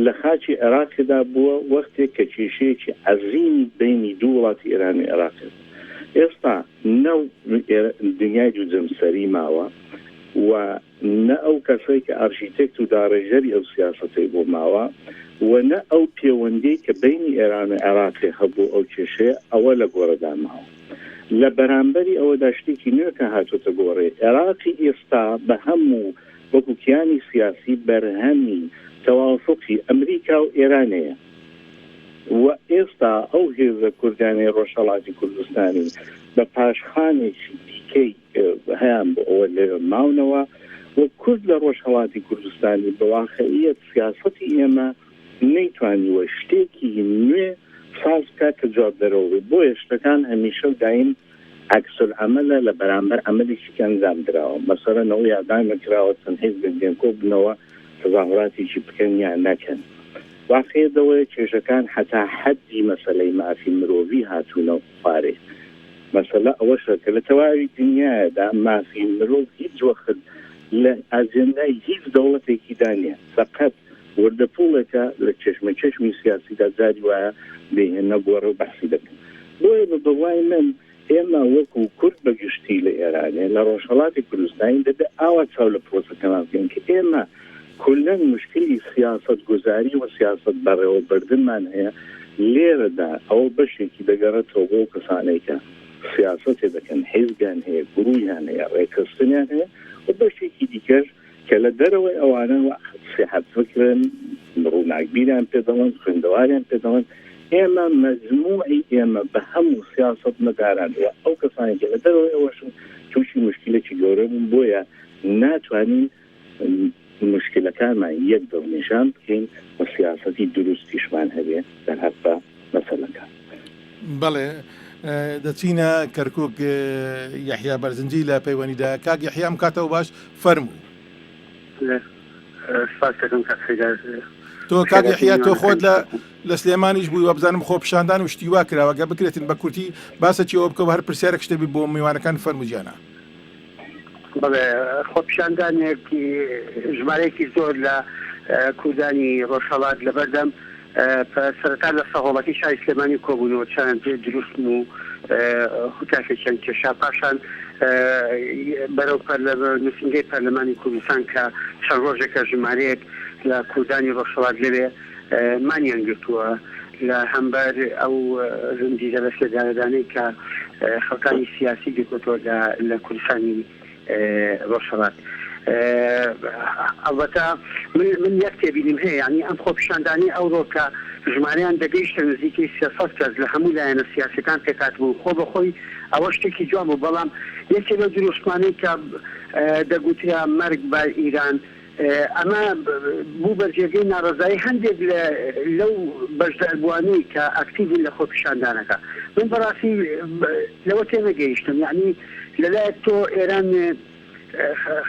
لە خاکی عێراقێدا بووە وەختێک کە کێشەیەکی عەزیمی بەینی دوو وڵاتی ئێران و عێراقێ بوو. ئێستا نە دنیای دوو جەمسەری ماوە و نە ئەو کەسەی کە ئارشیتێکت و داڕێژەری ئەو سیاسەتەی بۆ ماوە و نە ئەو پێوەندیەی کە بەینی ئێران و عێراقێ هەبوو ئەو کێشەیە ئەوە لە گۆڕێدا ماوە. لە بەرامبەری ئەوەدا شتێکی نوێ کە هاتۆتە گۆڕێ، عێراقی ئێستا بە هەموو وەکو کیانی سیاسی بەرهەمی تەوافوقی ئەمریکا و ئێرانەیە و ئێستا ئەو هێزە کوردانەی ڕۆژهەڵاتی کوردستانی بە پاشخانێکی دیکەی هەیان بۆ ئەوە لەوێ ماونەوە و کورد لە ڕۆژهەڵاتی کوردستانی بە واقعیەت سیاسەتی ئێمە نەیتوانیوە شتێکی نوێ ساز بکات کە جوابدەرەوە بێت، بۆیە شتەکان هەمیشە و دایم عکس العملە لە بەرامبەر عەمەلێکی کە ئەنجام دراوە، مەسەلەن ئەوە یادان نەکراوە چەند حیزبێک دێن کۆببنەوە تەزاهوراتێکی بکەن یا نەکەن، واقعیەت ئەوەیە کێشەکان هەتا حەدی مەسەلەی مافی مرۆڤی هاتوونە خوارێ، مەسەلە ئەوەشە کە لە تەواوی دنیایەدا مافی مرۆڤ هیچ وەخت لە ئاجێندای هیچ دەوڵەتێکیدا نیە، فەقەت وردە پوڵێکە لە کێشمەکێشمی سیاسیدا جاری وایە دەیهێننە گۆڕێ و بەحسی دەکەن. بۆیە بە بڕوای من ئێمە وەکوو کورد بە گشتی لە ئێرانێ، لە ڕۆژهەڵاتی کوردستانی دەبێ ئاوا چاو لە پرۆسەکەمان بکەین کە ئێمە کولەن موشکلی سیاسەت گوزاری و سیاسەت بەڕێوەبردنمان هەیە لێرەدا ئەوە بەشێکی دەگەڕێتەوە بۆ ئەو کەسانەی کە سیاسەتێ دەکەن، حیزبیان هەیە، گرووهیان هەیە، ڕێکخستنیان هەیە و بەشێکی دیکەش کە لە دەرەوەی ئەوانەن و سیحەت فکرن، ڕووناکبیریان پێ دەڵێن، خوێندەواریان پێ دەڵێن، ئێمە مەجموعی ئێمە بە هەموو سیاسەتمەداران و ئەو کەسانەی کە لە دەرەوەی ئەوەشن تووشی موشکیلەکی گەورە بوون، بۆیە ناتوانین موشکیلەکانمان یەک دڵنیشان بکەین و سیاسەتی دروستیشمان هەبێ دەرهەق بە مەسەلەکە. بەڵێ دەچینە کەرکوک یەحیا بەرزنجی لە پەیوەنیدایە کاک یەحیا ئەم کاتەوە باش فەرموو. سپاس دەکەم کاک حەیدەر. تۆ کاک یەحیا تۆ خۆت لە لە سلێمانیش بووی وابزانم خۆپیشاندان و شتی وا کراوە گەر بکرێتن بە کورتی باسەکی ئەوە بکە و هەر پرسیارێک شتێ بی بۆ میوانەکان فەرموو گیانە. بەڵێ خۆپیشاندانێکی ژمارەیەکی زۆر لە کوردانی ڕۆژهەڵات لەبەردەم. سەرەتا لە سەهۆڵەکەی شاری سلێمانی کۆبوونەوە، چەند دروشم و هوتافێکیان کێشا، پاشان بەرەو نووسینگەی پەرلەمانی کوردستان کە چەند ڕۆژێکە ژمارەیەک لە کوردانی ڕۆژهەڵات لەوێ مانیان گرتووە لە هەمبەر ئەو زنجیرە لەسێدارەدانەی کە خەڵکانی سیاسی گرتووەتەوە لە کوردستانی ڕۆژهەڵات. ئەڵبەتە من من یەک تێبینیم هەیە یانی ئەم خۆپیشاندانەی ئەوڕۆ کە ژمارەیان دەگەیشتە نزیکەی 300 کەس لە هەموو لایەنە سیاسیەکان پێکهاتبوون خۆ بە خۆی ئەوە شتێکی جوان بوو بەڵام یەکێ لەو دروشمانەی کە دەگوترا مەرگ بە ئیران ئەمە بوو بە جێگەی ناڕەزایی هەندێک لە لەو بەشداربووانەی کە ئەکتیڤن لە خۆپیشاندانەکە. من بەڕاستی لەوە تێنەگەیشتم یەعنی لەلایەک تۆ ئێران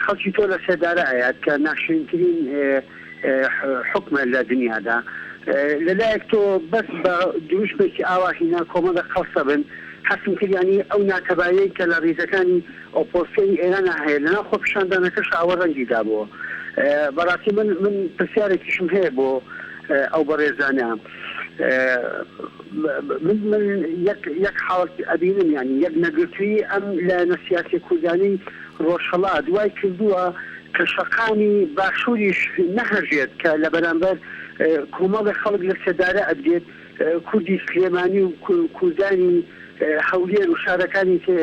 خەڵکی تۆ لە سێدارە ئەیات کە ناشرینترین حوکمە لە دنیادا لەلایەک تۆ بەس بە دروشمێکی ئاوا هینا کۆمەڵێک قەڵسە بن هەستم کرد یانی ئەو ناتەبایەی کە لە ڕیزەکانی ئۆپۆزسیۆنی ئێرانە هەیە لەناو خۆپیشاندانەکەشا ئەوە ڕەنگی دابۆوە. بەڕاستی من من پرسیارێکیشم هەیە بۆ ئەو بەڕێزانە من من یەک یەک حاڵەت ئەبینم یانی یەک نەگرتوویی ئەم لایەنە سیاسیە کوردانەی ڕۆژهەڵات وای کردووە کە شەقامی باشووریش نەهەژێت کە لە بەرامبەر کۆمەڵێک خەڵک لە سێدارە ئەدرێت کوردی سلێمانی و کوردانی هەولێر و شارەکانی تر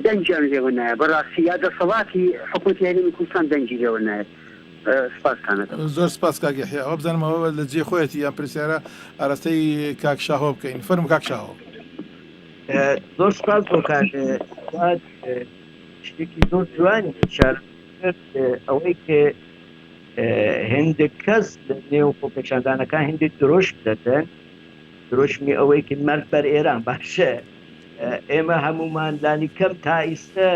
دەنگیان لێوە نایە بەڕاستی یا دەسەڵاتی حکومەتی هەرێمی کوردستان دەنگی لێوە نایەت سپاستان ئەکەم. زۆر سپاس کاک یەحیا. وابزانم ئەوە لە جێی خۆیەتی ئەم پرسیارە ئاراستەی کاک شاهۆ بکەین. فەرموو کاک شاهۆ. زۆر سپاس بۆ کاک فواد شتێکی زۆر جوانی ئیشارە کرد ئەوەی کە هێندێک کەس لە نێو خۆپێشاندانەکان هێندێک دروشم دەدەن دروشمی ئەوەی کە مەرگ بەر ئێران باشە ئێمە هەمومان لانی کەم تا ئیستە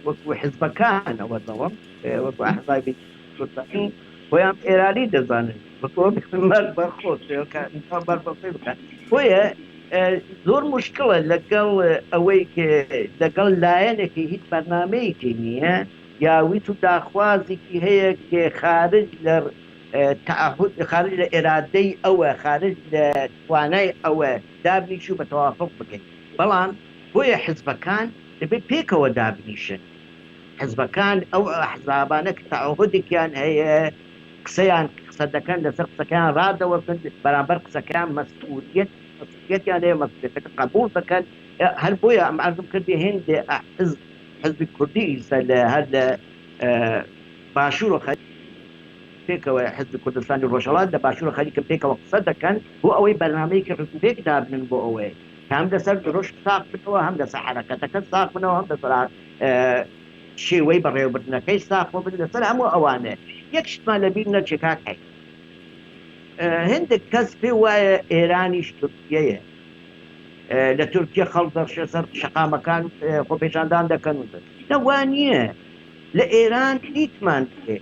وەکو حزبەکان ئەوە دەڵم وەکو ئەحزابی کوردستانی خۆیان ئێرانی دەزانن مەرگ بەر خۆت بەر بەخۆی بکات بۆیە زۆر مشکڵە لەگەڵ ئەوەی کە لەگەڵ لایەنێکی هیچ بەرنمەیەکی نییە یا ویست و داخوازێکی هەیە کە خارج لە تەعەهود خارج لە ئێرادەی ئەوە خارج لە توانای ئەوە دابنیشی و بە تەوافوق بگەی بەڵام بۆیە حزبەکان دەبێت پێکەوە دابنیشن حزبەکان ئەو ئەحزابانە کە تەعەهودێکیان هەیە قسەیان قسە دەکەن لەسەر قسەکەیان ڕادەوەستن بەرامبەر قسەکەیان مەسئولیەت مەسئولیەتیان هەیە مەسئولیەتەکە قبوڵ دەکەن هەر بۆیە ئەم عەرزم کردی هێندێ حزب حزبی کوردی ئیستا لە هەر لە باشوور و پێکەوە حزبی کوردستانی ڕۆژهەڵات لە باشوور خەریکن پێکەوە قسە دەکەن بۆ ئەوەی بەرنامەیەکی ڕێکوپێک دابنن بۆ ئەوەی هەم لەسەر دروشم ساغ بنەوە هەم لەسەر حەرەکەتەکە ساغ بنەوە هەم لەسەر شێوەی بەڕێوەبردنەکەی ساغ بن لەسەر هەموو ئەوانە یەک شتمان لەبیر نەچێ کاک حەی هەندێک کەس پێ وایە ئێرانیش تورکیەیە لە تورکیە خەڵک دەڕشێ سەر شەقامەکان خۆپێشاندان دەکەن و نە وا نییە لە ئێران دیتمان پێ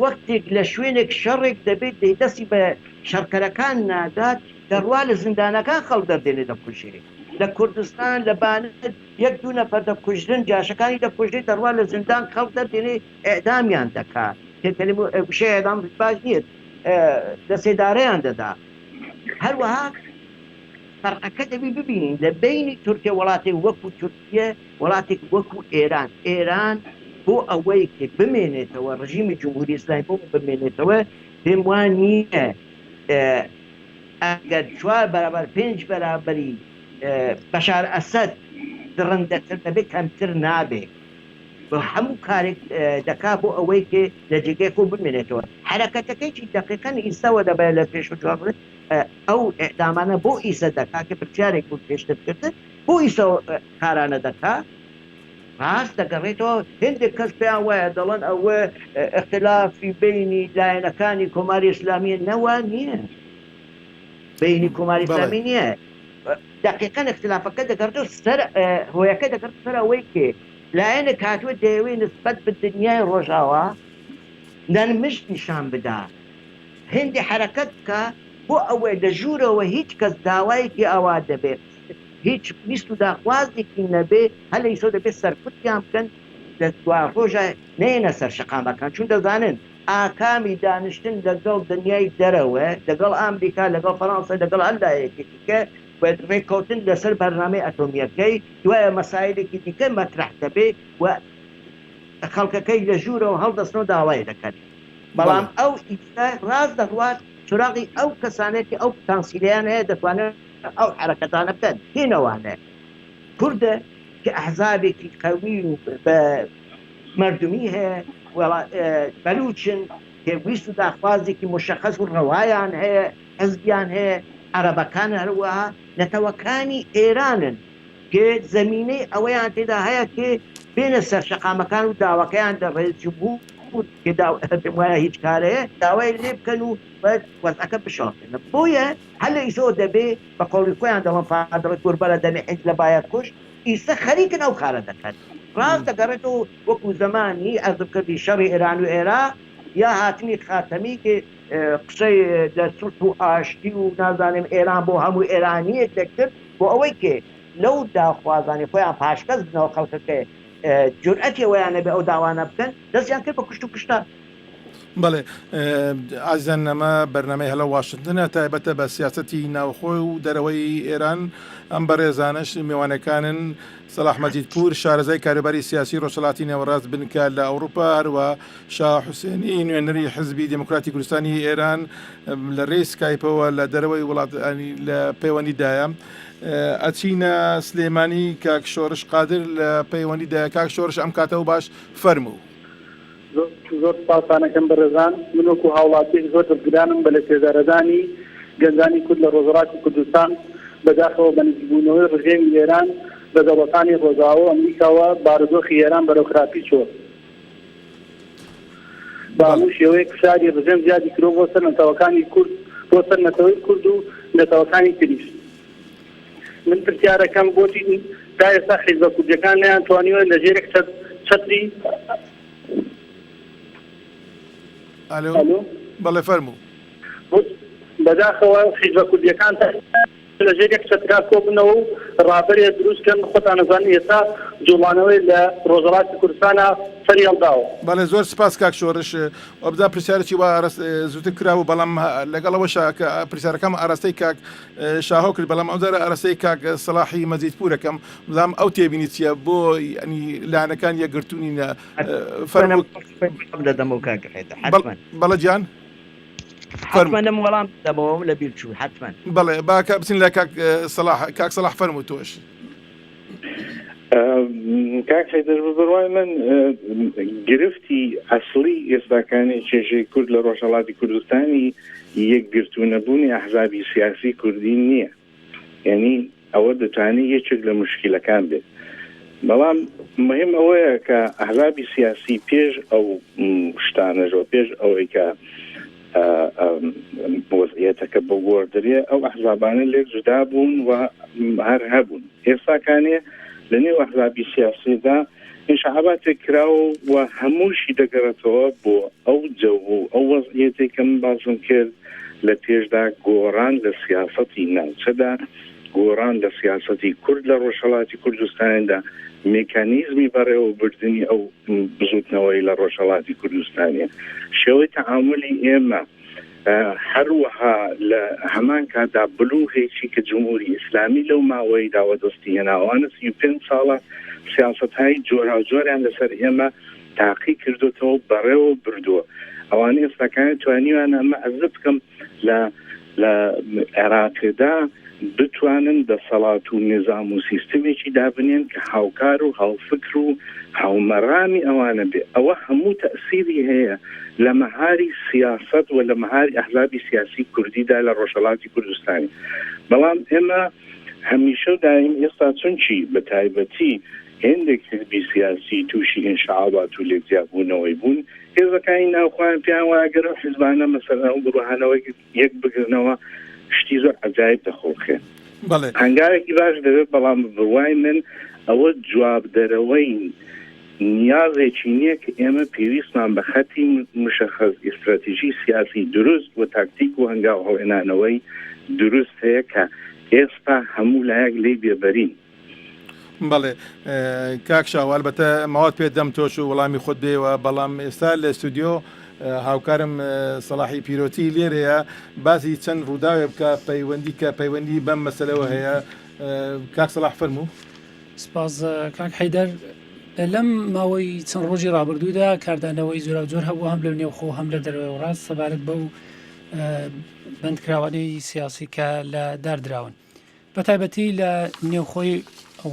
وەختێک لە شوێنێک شەڕێک دەبێت دەی دەستی بە شەڕکەرەکان نادات دەڕوا لە زیندانەکان خەڵک دەردێنێ دەکوژێ لە کوردستان لە بانە یەک دوو نەفەر دەکوژرن جاشەکانی دەکوژێ دەڕوا لە زیندان خەڵک دەردێنێ ئێعدامیان دەکا وشەی ئێعدام باش نییە لە سێدارەیان دەدا هەروەها فەرقەکە دەبی ببینین لە بەینی تورکیە وڵاتێک وەکو تورکیە وڵاتێک وەکو ئێران ئێران بۆ ئەوەی کە بمێنێتەوە ڕژیمی جمهوری ئیسلامی بۆ بمێنێتەوە پێم وا نییە ئەگەر چوار بەرابەر پێنج بەرابەری بەشار ئەسەد دڕندەتر نەبێت کەمتر نابێ هەموو کارێک دەکا بۆ ئەوەی کە لە جێگەی خۆ بمێنێتەوە حەرەکەتەکەیی دەقیقەن ئیستاوە دەبێت لە پێش و جواب ئەو ئیعدامانە بۆ ئیسە دەکا کە پرسیارێک بوو پێشتر کردت بۆ ئیسە کارانە دەکا ڕاست دەگەڕێتەوە هێندێک کەس پێیان وایە دەڵێن ئەوە ئیختلافی بەینی لایەنەکانی کۆماری ئیسلامیە نەوا نییە بەینی کۆماری ئیسلامی نییە دقیقا اختلافەکە دەگەڕێتەوە سەر هۆیەکە دەگەڕێت سەر ئەوەی کێ لایەنێک هاتووە دەیەوێت نسبەت بە دنیای ڕۆژاوا نەرمش نیشان بدا هێندی حەرەکەت بکا بۆ ئەوەی لە ژوورەوە هیچ کەس داوایەکی ئاوا دەبێ هیچ ویست و داخوازێکی نەبێ هەر لە ئیسەوە دەبێ سەرکوتیان بکەن لە دوا ڕۆژا نەیەنە سەر شەقامەکان چون دەزانن. ئاکامی دانیشتن لەگەڵ دنیای دەرەوە، لەگەڵ ئامریکا، لەگەڵ فەرانسە، لەگەڵ هەر لایەکی دیکە و رێککەوتن لەسەر بەرنامەی ئەتۆمییەکەی، دوایە مەسایلێکی دیکە مەترەح دەبێ و خەڵکەکەی لە ژوورەوە هەڵدەستن و داوای دەکەن. بەڵام ئەو ئیستا راست دەڕوات سوراغی ئەو کەسانەیە کە ئەو پتانسیلەیان هەیە دەتوانن ئەو حەرەکەتانە بکەن. کێن ئەوانە؟ کوردە کە ئەحزابێکی قەوی و بە مەردمی هەیە، بەلوچن کە ویست و داخوازێکی موشەخەس و ڕەوایان هەیە، حزبیان هەیە، عەرەبەکان هەروەها نەتەوەکانی ئێرانن کە زەمینەی ئەوەیان تێدا هەیە کە بێنە سەر شەقامەکان و داواکەیان لە ڕێز جمهور کە پێم وایە هیچ کارەیە داوای لێ بکەن و وەزعەکە بشڵەقێنن. بۆیە هەر لە ئیسەوە دەبێ بە قەولی خۆیان دەڵێن فادڵی کوربە لە دەمی حیز لە بایەت کوشت، ئیستا خەریکن ئەو کارە دەکەن. ڕاست دەگەڕێتەوە وەکو زەمانی عەرزم کردی شەڕی ئێران و عێراق یا هاتنی خاتەمی کە قسەی لە سوڵح و ئاشتی و نازانم ئێران بۆ هەموو ئێرانییەک دەکرد بۆ ئەوەی کە لەو داخوازانەی خۆیان پاشگەز بنەوە خەڵکەکە جورئەتی ئەوەیان نەبێ ئەو داوانە بکەن دەستیان کرد بە کوشت و کوشتار. بەڵێ ئازیزان ئەمە بەرنامەی هەلۆ واشنتنە تایبەتە بە سیاسەتی ناوخۆ و دەرەوەی ئێران ئەم بەڕێزانەش میوانەکانن سەلاح مەجید پوور شارەزای کاروباری سیاسی ڕۆژهەڵاتی نێوەڕاست بنکە لە ئەوروپا هەروە شا حوسێنی نوێنەری حزبی دێموکراتی کوردستانی ئێران لە رێی سکایپەوە لە دەرەوەی وڵات لە پەیوەندیدایە ئەچینە سلێمانی کاک شۆرش قادر لە پەیوەندیدایە کاک شۆرش ئەم کاتەوە باش فەرموو. زۆر زۆر سوپاستان ئەکەم بەڕێزان، من وەکو هاوڵاتیەک زۆر دڵگرانم بە لەسێدارەدانی گەنجانی کورد لە ڕۆژهەڵاتی کوردستان، بەداخەوە بە نزیکبوونەوەی ڕژێمی ئێران بە دەوڵەتانی ڕۆژئاوا و ئەمریکاوە بارودۆخی ئێران بەرەو خراپی چووە. بە هەموو شێوەیەک فشاری ڕژێم زیادی کردووە بۆ سەر نەتەوەکانی کورد، بۆ سەر نەتەوەی کورد و نەتەوەکانی تریش. من پرسیارەکەم بۆچی تا ئێستا حیزبە کوردیەکان نەیان توانیوە لە ژێر یەک چەتری ئەلۆ بەڵێ فەرموو. بەداخەوە حیزبە کوردیەکان تا لە ژێر یەک چەترا کۆبنەوە و ڕابەرێ دروست کەن خۆتان ئەزانن ئێستا جوڵانەوەی لە ڕۆژهەڵاتی کوردستانا سەری هەڵداوە. بەڵێ زۆر سپاس کاک شۆرش. وابزانم پرسیارێکی وا زووتر کرابوو بەڵام لەگەڵ ئەوەشا کە پرسیارەکەم ئاراستەی کاک شاهۆ کرد بەڵام ئەمجارە ئاراستەی کاک سەڵاحی مەجیدپوور ئەکەم بزانم ئەو تێبینی چییە بۆ یانی لایەنەکان یەکگرتوو نینە فەرموو. وەڵام دەدەمەوە کاک حەیدەر حەتمەن. بەڵێ گیان فەرموو. حەتمەن وەڵام دەدەمەوە لە بیر چوو حەتمەن. بەڵێ با بچین لە کاک سەڵاح کاک سەڵاح فەرموو تۆش. کاک حەیدەر بە بڕوای من گرفتی ئەسڵی ئێستاکانی کێشەی کورد لە ڕۆژهەڵاتی کوردستانی یەکگرتوو نەبوونی ئەحزابی سیاسی کوردی نییە یعنی ئەوە دەتوانێت یەکێک لە مشکلەکان بێت بەڵام مهم ئەوەیە کە ئەحزابی سیاسی پێش ئەو شتانەژەوە پێش ئەوەی کە وەزعیەتەکە بگۆڕدرێ ئەو ئەحزابانە لێک جودا بوون و هەر هەبوون ئێستاکانێ لە نێو ئەحزابی سیاسیدا ئینشعاباتێک کراوە و هەمووشی دەگەڕێتەوە بۆ ئەو جەو و ئەو وەزعیەتێک کە من باسم کرد لە پێشدا گۆڕان لە سیاسەتی ناوچەدا گۆڕان لە سیاسەتی کورد لە ڕۆژهەڵاتی کوردستاندا مێکانیزمی بەڕێوەبردنی ئەو بزوتنەوەی لە ڕۆژهەڵاتی کوردستانە شێوەی تەعامولی ئێمە هەروەها لە هەمان کاتدا بلوغێکی کە جمهوری ئیسلامی لەو ماوەیدا وەدەستی هێناوانە 35 ساڵە سیاسەتهای جۆراوجۆریان لەسەر ئێمە تاقی کردوتەوە بەڕێوە بردووە ئەوانە ئێستاکان توانیوان ئەمە ئەزە بکەم لە لە عێراقێدا بتوانن دەسەڵات و نیزام و سیستمێکی دابنێن کە هاوکار و هاوفکر و هاومەرامی ئەوانە بێ ئەوە هەموو تەئسیری هەیە لە مەهاری سیاسەت و لە مەهاری ئەحزابی سیاسی کوردیدا لە ڕۆژهەڵاتی کوردستانی بەڵام ئێمە هەمیشە و دایم ئێستا چونکی بە تایبەتی هێندێک حزبی سیاسی تووشی ئینشعابات و لێکجیابوونەوەی بوون هێزەکانی ناوخۆیان پێیان وایە گەر ئەو حزبانە مەسەلەن ئەو گروهانەوە یەک بگرنەوە شتی زۆر عەجایب دەخوڵقێن. بەڵێ. هەنگاوێکی باش دەبێت بەڵام بە بڕوای من ئەوە جوابدەرەوەی نیازێکی نییە کە ئێمە پێویستمان بە خەتی مشەخەس ئیستراتیژی سیاسی دروست و تاکتیک و هەنگاو هەڵێنانەوەی دروست هەیە کە ئێستا هەموو لایەک لێی بێبەرین. بەڵێ کاک شاهۆ ئەلبەتە ماوەت پێ دەم تۆش و وەڵامی خۆت بێوە بەڵام ئێستا لە ستودیۆ. هاوکارم سەڵاحی پیرۆتی لێرەیە باسی چەند ڕووداوێ بکە پەیوەندی کە پەیوەندی بەم مەسەلەوە هەیە کاک سەڵاح فەرموو. سپاس کاک حەیدەر لەم ماوەی چەند ڕۆژی ڕابردوودا کاردانەوەی جۆراوجۆر هەبوو هەم لە نێوخۆ هەم لە دەرەوەی وڵات سەبارەت بەو بەندکراوانەی سیاسی کە لە دار دراون. بە تایبەتی لە نێوخۆی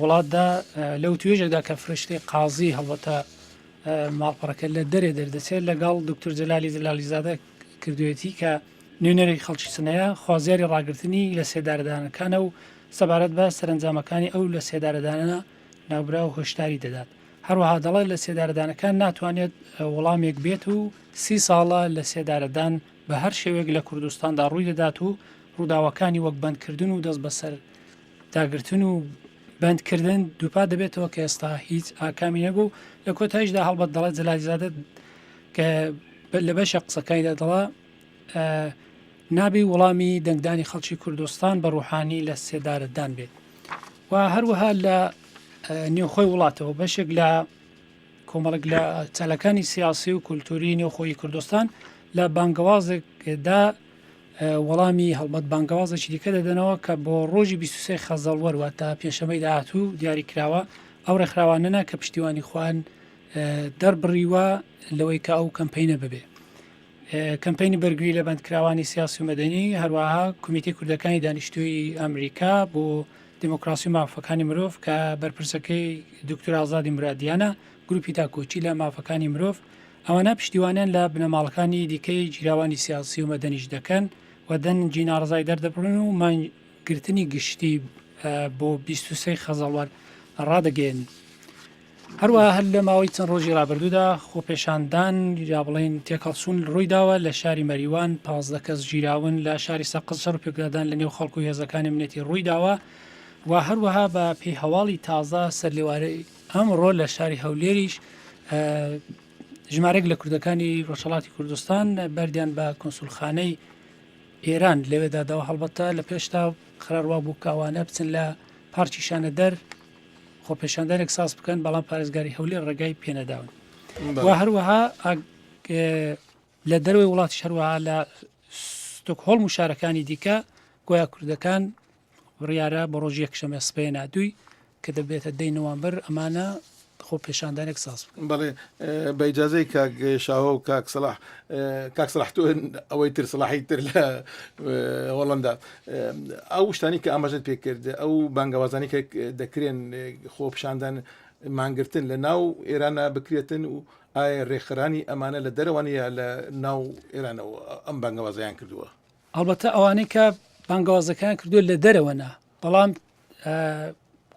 وڵاتدا لەو توێژێکدا کە فرشتەی قازی هەڵبەتە ماڵپەڕەکە لە دەرێ دەردەچێت لەگەڵ دکتور جەلالی جەلالیزادە کردوێتی کە نوێنەری خەڵکی سنەیە خوازیاری ڕاگرتنی لە سێدارەدانەکانە و سەبارەت بە سەرەنجامەکانی ئەو لە سێدارەدانە ناوبراو هۆشداری دەدات. هەروەها دەڵێت لە سێدارەدانەکان ناتوانێت وەڵامێک بێت و سی ساڵە لە سێدارەدان بە هەر شێوەیەک لە کوردستاندا ڕووی دەدات و ڕووداوەکانی وەک بەندکردن و دەست بەسەر داگرتن و بەندکردن دووپات دەبێتەوە کە ئێستا هیچ ئاکامی نەبوو لە کۆتاییشدا هەڵبەت دەڵێت جەلالیزادە کە لە بەشە قسەکانیدا دەڵا نابی وەڵامی دەنگدانی خەڵکی کوردستان بە ڕوحانی لە سێدارەدان بێت و هەروەها لە نێوخۆی وڵاتەوە بەشێک لە کۆمەڵک لە چالاکانی سیاسی و کولتوری نێوخۆی کوردستان لە بانگەوازێکدا وەڵامی هەڵبەت بانگەوازێکی دیکە دەدەنەوە کە بۆ ڕۆژی 23 خەزەڵوەر واتە پێنجشەممەی داهاتوو دیاری کراوە ئەو ڕێکخراوانەنا کە پشتیوانی خۆیان دەربڕیوە لەوەی کە ئەو کەمپینە ببێ کەمپینی بەرگری لە بەندکراوانی سیاسی و مەدەنی هەروەها کومیتەی کوردەکانی دانیشتووی ئەمریکا بۆ دیموکراسی و مافەکانی مرۆڤ کە بەرپرسەکەی دکتور ئازادی مرادیانە گروپی تاکۆچی لە مافەکانی مرۆڤ ئەوانە پشتیوانیان لە بنەماڵەکانی دیکەی گیراوانی سیاسی و مەدەنیش دەکەن و دەنگی ناڕەزای دەردەبڕن و مانگرتنی گشتی بۆ 23 خەزەڵوەر ڕادەگەیەنن. هەروەها هەر لە ماوەی چەند ڕۆژی ڕابردوودا خۆپێشاندان یا بڵێین تێکهەڵچوون ڕوویداوە لە شاری مەریوان 15 کەس گیراون لە شاری سەقز شەڕ و پێکدادان لە نێو خەڵک و هێزەکانی ئەمنیەتی ڕوویداوە و هەروەها بە پێی هەواڵی تازە سەرلێوارەی ئەمڕۆ لە شاری هەولێریش ژمارەێک لە کوردەکانی ڕۆژهەڵاتی کوردستان بەردیان بە کونسولخانەی ئێران لەوێدا داوە هەڵبەتە لە پێشتا قرار وا بوو کاوانە بچن لە پارکی شانەدەر خۆپێشاندانێک ساز بکەن بەڵام پارێزگاری هەولێر ڕێگای پێنەداون و هەروەها لە دەرەوەی وڵاتیش هەروەها لە ستۆکهۆڵم و شارەکانی دیکە گۆیا کوردەکان بڕیارە بۆ ڕۆژی یەکشەممە سبەینە دووی کە دەبێتە دەی نوامبەر ئەمانە خۆپێشاندانێک ساز بکەن. بەڵێ بە ئیجازەی کاک شاهۆ و کاک سەلاح کاک سەلاح تۆ ئەوەی تر سەلاحی تر لە هۆڵندا ئەو شتانی کە ئاماژەت پێ کرد ئەو بانگەوازانی کە دەکرێن خۆپیشاندان مانگرتن لە ناو ئێرانە بکرێتن و ئایا ڕێکخرانی ئەمانە لە دەرەوەن یا لە ناو ئێرانەوە ئەم بانگەوازیان کردووە؟ ئەڵبەتە ئەوانەی کە بانگەوازەکەیان کردووە لە دەرەوە نا، بەڵام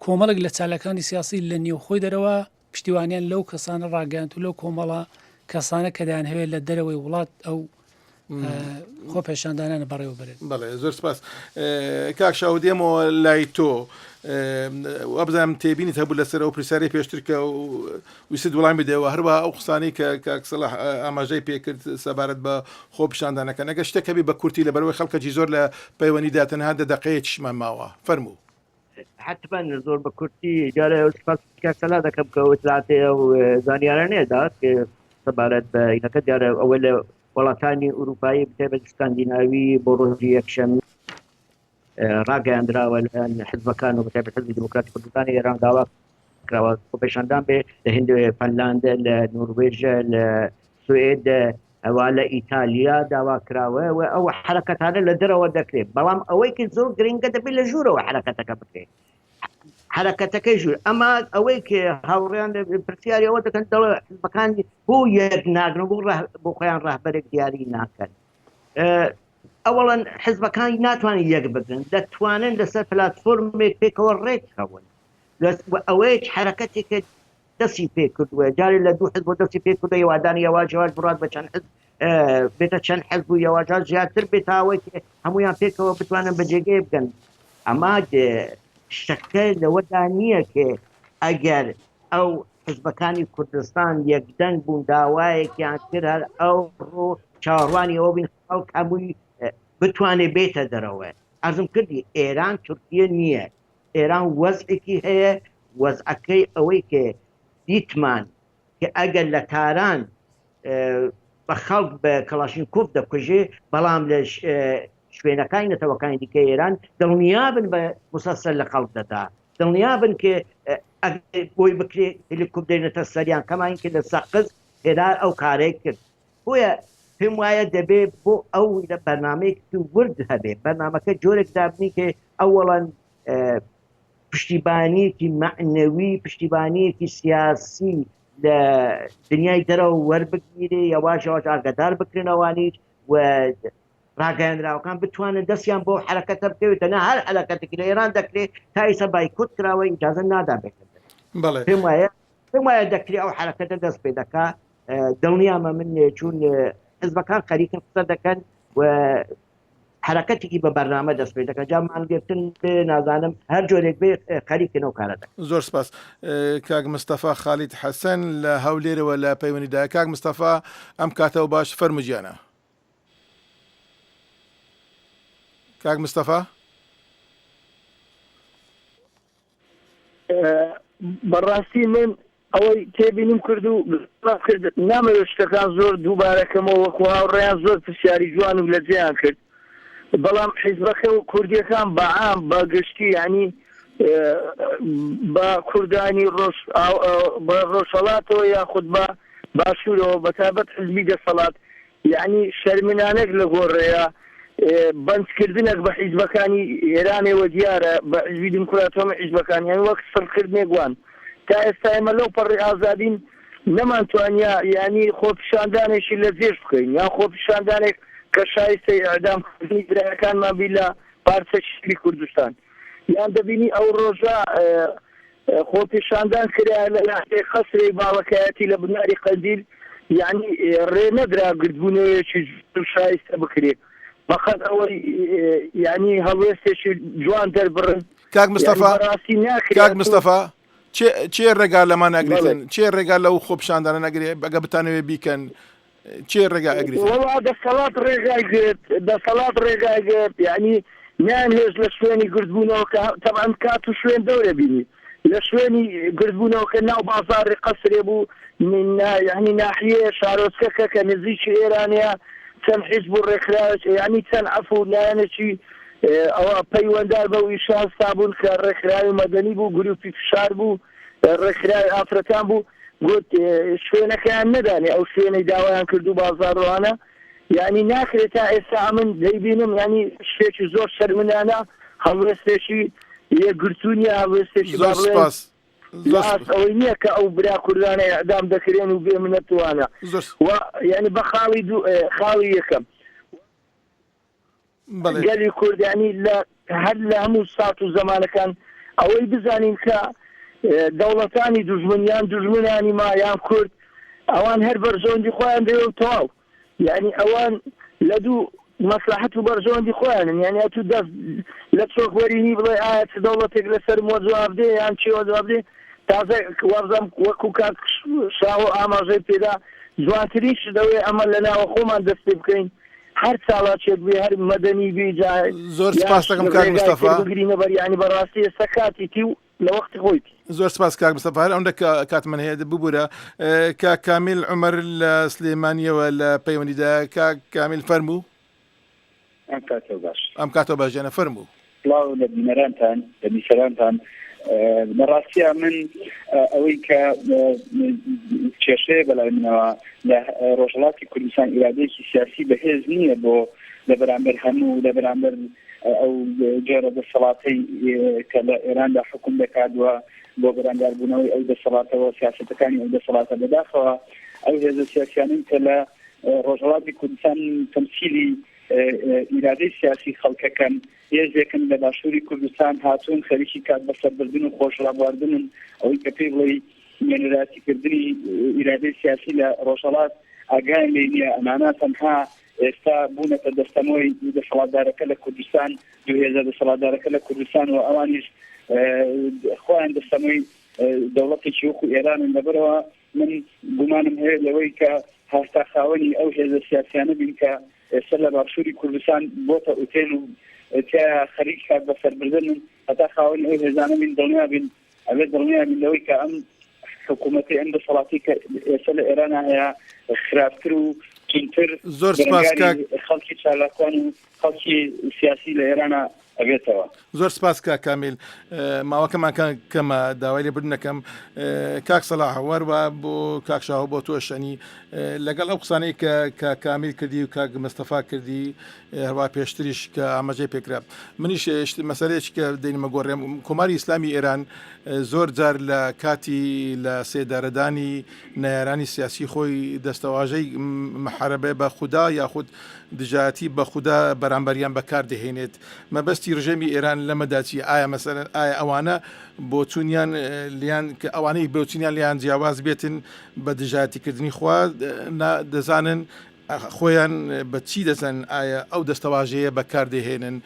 کۆمەڵێک لە چالاکانی سیاسی لە نێوخۆی دەرەوە پشتیوانیان لەو کەسانە ڕاگەیاند و لەو کۆمەڵە کەسانە کە دەیانهەوێت لە دەرەوەی وڵات ئەو خۆپێشاندانانە بەڕێوە بەرن. بەڵێ زۆر سپاس کاک شاهۆ دێمەوە لای تۆ وابزانم تێبینیت هەبوو لەسەر ئەو پرسیارەی پێشتر کە ویستت وڵامی بدەیەوە هەروەها ئەو قسانەی کە کاک سەلاح ئاماژەی پێکرد سەبارەت بە خۆپیشاندانەکان ئەگەر شتێک هەبی بە کورتی لەبەرئەوەی خەڵکەکی زۆر لە پەیوەندیدا تەنها دە دەقەیەکیشمان ماوە فەرموو. حەتمەن زۆر بە کورتی جارێ سپاس کاک سەلاح دەکەم کە ئەو ئیتلاعاتەی ئەو زانیارانەیە دا کە سەبارەت بە ئینەکە دیارە ئەوە لە وڵاتانی ئورووپایی بەتایبەت سکاندیناوی بۆ ڕۆژی یەکشەممە ڕاگەیاندراوە لەلایەن حزبەکان و بەتایبەت حزبی دیموکراتی کوردستانی ئێران داوا کراوە خۆپێشاندان بێ لە هند فەنلاند لە نۆروێژ لە سوئد ئەوە لە ئیتالیا داوا کراوە و ئەو حرەکەتانە لە دەرەوە دەکرێت بەڵام ئەوەی کە زۆر گرنگە دەبێت لە ژوورەوە حرەکەتەکە بکرێت حرەکەتەکەی ژوور ئەما ئەوەی کە هاوڕیان پرسیاری ئەوە دەکەن دەڵێ حزبەکانی بۆ یەک ناگرن بۆ بۆ خۆیان ڕەهبەرێک دیاری ناکەن ئەوەڵەن حزبەکانی ناتوانن یەک بگرن دەتوانن لەسەر پلاتفۆرمێک پێکەوە ڕێککەون ئەوەیە حرەکەتێکە دەستی پێ کردووە جارێ لە دوو حزب دەستی پێ کردووە یوادان یواش یواش بڕات بە چەند حزب بێتە چەند حزب و یواش زیاتر بێتاوەی هەمویان پێکەوە بتوانن بە جێگەی بگەن ئەما شتەکە لەوەدا نییە کە ئەگەر ئەو حزبەکانی کوردستان یەکدەنگ بوون داوایەکیان کرد هەر ئەو ڕۆ چاوەڕوانی ئەوە بین خەڵک هەمووی بتوانێ بێتە دەرەوە عەرزم کردی ئێران تورکیە نییە ئێران وەزعێکی هەیە وەزعەکەی ئەوەی کە دیتمان کە ئەگەر لە تاران. بە خەڵک بە کەڵاشینکۆف دەکوژێ، بەڵام لە شوێنەکانی نەتەوەکانی دیکەی ئێران دڵنیابن بە موسەلسەل لە خەڵک دەدا، دڵنیابن کە ئەگەر بۆی بکرێ هێلیکۆپتەر دێنێتە سەریان، کەما اینکە لە سەقز هێرار ئەو کارەی کرد. بۆیە پێم وایە دەبێ بۆ ئەو بەرنامەیەکی ورد هەبێ، بەرنامەکە جۆرێک دابنی کە ئەوەڵەن پشتیبانیەکی مەعنەوی، پشتیبانیەکی سیاسی لە دنیای دەرەوە وەربگیرێ، یەواش یەواش ئاگادار بکرێن ئەوانیش و ڕاگەیاندراوەکان بتوانن دەستیان بۆ حەرەکەتە بکەوێت، دەنا هەر حەرەکەتێکی لە ئێران دەکرێت تا ئیستا بایکۆت کراوە ئیجازە نادا بێتە دەرەوە. بەڵێ. پێم وایە پێم وایە دەکرێت ئەو حەرەکەتە دەست پێ دەکا دڵنیامە من چون حزبەکان خەریکن قسە دەکەن و حەرەکەتێکی بە بەرنامە دەست پێ دەکەن جا مانگرتن بێ نازانم هەر جۆرێک بێ خەریکن ئەو کارە دەکەن. زۆر سپاس کاک مستەفا خالید حەسەن لە هەولێرەوە لە پەیوەندیدایە کاک مستەفا ئەم کاتەوە باش فەرموو گیانە. کاک مستەفا. بەڕاستی من ئەوەی تێبینیم کرد و کرد نامەوێت شتەکان زۆر دووبارەکەمەوە وەکو هاوڕێیان زۆر پرسیاری جوان و لەجێیان کرد بەڵام حیزبەکە و کوردیەکان بە عام بە گشتی یعنی بە کوردانی ڕۆژ بە ڕۆژهەڵاتەوە یاخود بە باشوورەوە بەتایبەت حزبی دەسەڵات یەعنی شەرمنانەک لە گۆڕێیە بەند کردنەک بە حیزبەکانی ئێرانێوە دیارە بە حیزبی دیموکرات و هەموو حیزبەکان یانی وەک سڕ کردنێک وان تا ئێستا ئێمە لەو پەڕی ئازادین نەمان توانیا یانی خۆپیشاندانێکی لە جێش بکەین یان خۆپیشاندانێک کە شایستەی ئیعدام کردنی برایەکانمان بی لە پارچەکی کوردستان یان دەبینی ئەو ڕۆژە خۆپیشاندان کرا لە ناحیەی قەسرێی باڵەکایەتی لە بناری قەندیل یانی ڕێ نەدرا گردبوونەوەیەکی جوان و شایستە بکرێ بەقەد ئەوەی یانی هەڵوێستێکی جوان دەربڕن کاک یانی مستەفا بەڕاستی ناکرێ کاک ئەتوو مستەفا چێ چێ ڕێگا لەمان بەڵێ ئەگریتن چێ ڕێگا لەو خۆپیشاندانە نەگرێ ئەگە بتانەوێ بیکەن کێ ڕێگا ئەگریتن؟ وەڵا دەسەڵات ڕێگای گرت دەسەڵات ڕێگای گرت یانی نەیانهێشت لە شوێنی گردبوونەوەکە تەبعەن کات و شوێن دەورە بینی لە شوێنی گردبوونەوەکە ناو بازاڕی قەسرێ بوو یانی ناحیەیە شارۆچکەکە کە نزیکی ئێرانەیە چەند حیزب و ڕێکخراوێک یانی چەند عەفو و لایەنێکی ئەوە پەیوەندار بەو ئیشە هەستابوون کە ڕێکخراوی مەدەنی بوو گروپی فشار بوو ڕێکخراوی ئافرەتان بوو گوت شوێنەکەیان نەدانێ ئەو شوێنەی داوایان کردو بازاڕوانە یانی ناکرێت تا ئێستا ئەمن دەیبینم یانی شتێکی زۆر شەرمنانە هەڵوێستێکی یەکگرتوو نییە هەڵوێستێکی زۆر با بڵێن سپاس لە زۆر ئاست سپاس ئەوەی نییە کە ئەو برا کوردانە ئیعدام دەکرێن و بێ منەت وانە زۆر س- و یانی بە خاڵی دوو خاڵی یەکەم بەڵێ. گەلی کورد یانی لە هەر لە هەموو سات و زەمانەکان ئەوەی بزانین کە دەوڵەتانی دوژمن یان دوژمنانی ما یان کورد ئەوان هەر بەرژەوەندی خۆیان دەوێ و تەواو یانی ئەوان لە دوو مەسلحەت و بەرژەوەندی خۆیانن یانی ئەتوو دەست لە چۆک وەرینی بڵێ ئایا چ دەوڵەتێک لەسەرم وەجواب دێ یان چی وەجواب دێ تازە وابزانم وەکو کاک شاهۆ ئاماژەی پێدا جوانترین شت ئەوەیە ئەمە لە ناوە خۆمان دەست پێ بکەین هەر چالاکیەک بێ هەر مەدەنی بی جا زۆر یان سپاس دەکەم کاک ڕێگای تر مستەفا. بگرینە بەر یانی بەڕاستی ئێستا کاتیتی و لە وەختی خۆیتی. زۆر سپاس کاک مستەفا هەر ئەوەندە کە کاتمان هەیە ببورە کاک کامیل عومەر لە سلێمانیەوە لە پەیوەندیدایە کاک کامیل فەرموو. ئەم کاتەو باش. ئەم کاتەو باش گیانە فەرموو. سڵاو لە بینەرانتان لە بیسەرانتان لە ڕاستیا من ئەوەی کە کێشەیە بەلای منەوە لە ڕۆژهەڵاتی کوردستان ئیرادەیەکی سیاسی بەهێز نییە بۆ لە بەرامبەر هەموو لە بەرامبەر ئەو جۆرە دەسەڵاتەی کە لە ئێراندا حکوم دەکات و بۆ بەرەنگاربوونەوەی ئەو دەسەڵاتەوە سیاستەکانی ئەو دەسەڵاتە بەداخەوە ئەو هێزە سیاسیانەی کە لە ڕۆژهەڵاتی کوردستان تەمسیلی ئیرادەی سیاسی خەڵکەکەن، هێزێکن لە باشووری کوردستان هاتوون خەریکی کات بەسەربردن و خۆش ڕابواردنن، ئەوەی کە پێی بڵێی نوێنەرایەتیکردنی ئیرادەی سیاسی لە ڕۆژهەڵات ئاگایان لێی نییە، ئەمانە تەنها ئێستا بوونەتە دەستەمۆی دەسەڵاتدارەکە لە کوردستان، دوو هێزە دەسەڵاتدارەکە لە کوردستان و ئەوانیش خۆیان دەستەمۆی دەوڵەتێکی وەکو ئێرانن، لەبەرئەوە من گومانم هەیە لەوەی کە هەستا خاوەنی ئەو هێزە سیاسیانە بین کە ئێستا لە باشووری کوردستان بۆتە ئوتێل و تیا خەریک کات بەسەربردنن، هەتا خاوەنی ئەو هێزانە بین دڵنیا بین، ئەبێت دڵنیا بین لەوەی کە ئەم حکوومەتی ئەم دەسەڵاتی کە ئێستا لە ئێرانە هەیە خراپتر و. توندتر زۆر سپاس کاک خەڵکی چالاکوان و خەڵکی سیاسی لە ئێرانە ئەبێتەوە. زۆر سپاس کاک کامیل ماوەکەمان کەمە داوای لێبوردن دەکەم کاک سەلاح وەروە بۆ کاک شاهۆ بۆ تۆش ئەنی لەگەڵ ئەو قسانەی کە کاک کامیل کردی و کاک مستەفا کردی هەروە پێشتریش کە ئاماژەی پێکرا منیش مەسەلەیەکی کە دەینمە گۆڕێم کۆماری ئیسلامی ئێران زۆر جار لە کاتی لە سێدارەدانی نەیارانی سیاسی خۆی دەستەواژەی محاربە بە خودا یاخود دژایەتی بە خودا بەرامبەریان بەکار دەهێنێت مەبەستی ڕژێمی ئێران لەمەدا چیە ئایا مەسەلەن ئایا ئەوانە بۆچوونیان لیان کە ئەوانەی بۆچونیان لیان جیاواز بێتن بە دژایەتیکردنی خوا دەزانن خۆیان بە چی دەزانن ئایا ئەو دەستەواژەیە بەکار دەهێنن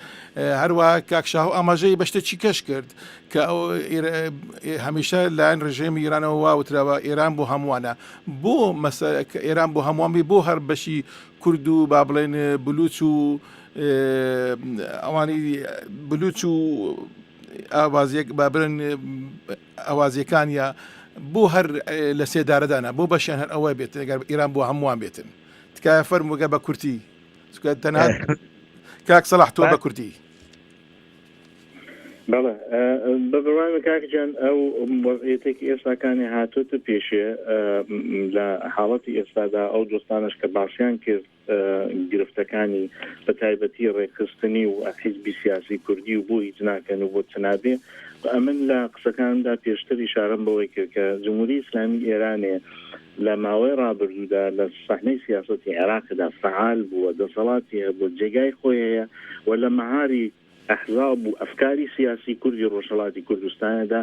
هەروە کاک شاهۆ ئاماژەی بە شتێکی کەش کرد کە ئەو هەمیشە لایەن ڕژێمی ئێرانەوە وا وتراوە ئێران بۆ هەمووانە بۆ مەسە ئێران بۆ هەمووان بێ بۆ هەر بەشی کورد و با بڵێن بلوچ و ئەوانی بلوچ و ئاوازیەک با بڵێن ئەوازیەکان یا بۆ هەر لە سێدارەدانە بۆ بەشیان هەر ئەوە بێت ئەگەر ئێران بۆ هەمووان بێتن تکایە فەرموگە بە کورتی چونکە تەنها کاک سەلاح تۆ بە کورتی بەڵێ بە بڕوای من کاک گیان ئەو وەزعیەتێک ئێستاکانی هاتۆتە پێشێ لە حاڵەتی ئێستادا ئەو دۆستانش کە باسیان کرد گرفتەکانی بە تایبەتی ڕێکخستنی و حیزبی سیاسی کوردی و بۆ هیچ ناکەن و بۆ چ نابێ ئەمن لە قسەکاندا پێشتر ئیشارەم بەوەی کرد کە جمهوری ئیسلامی ئێرانێ لە ماوەی ڕابردوودا لە سەحنەی سیاسەتی عێراقدا فەعال بووە، دەسەڵاتی هەبووە، جێگای خۆی هەیە و لە مەهاری ئەحزاب و ئەفکاری سیاسی کوردی ڕۆژهەڵاتی کوردستاندا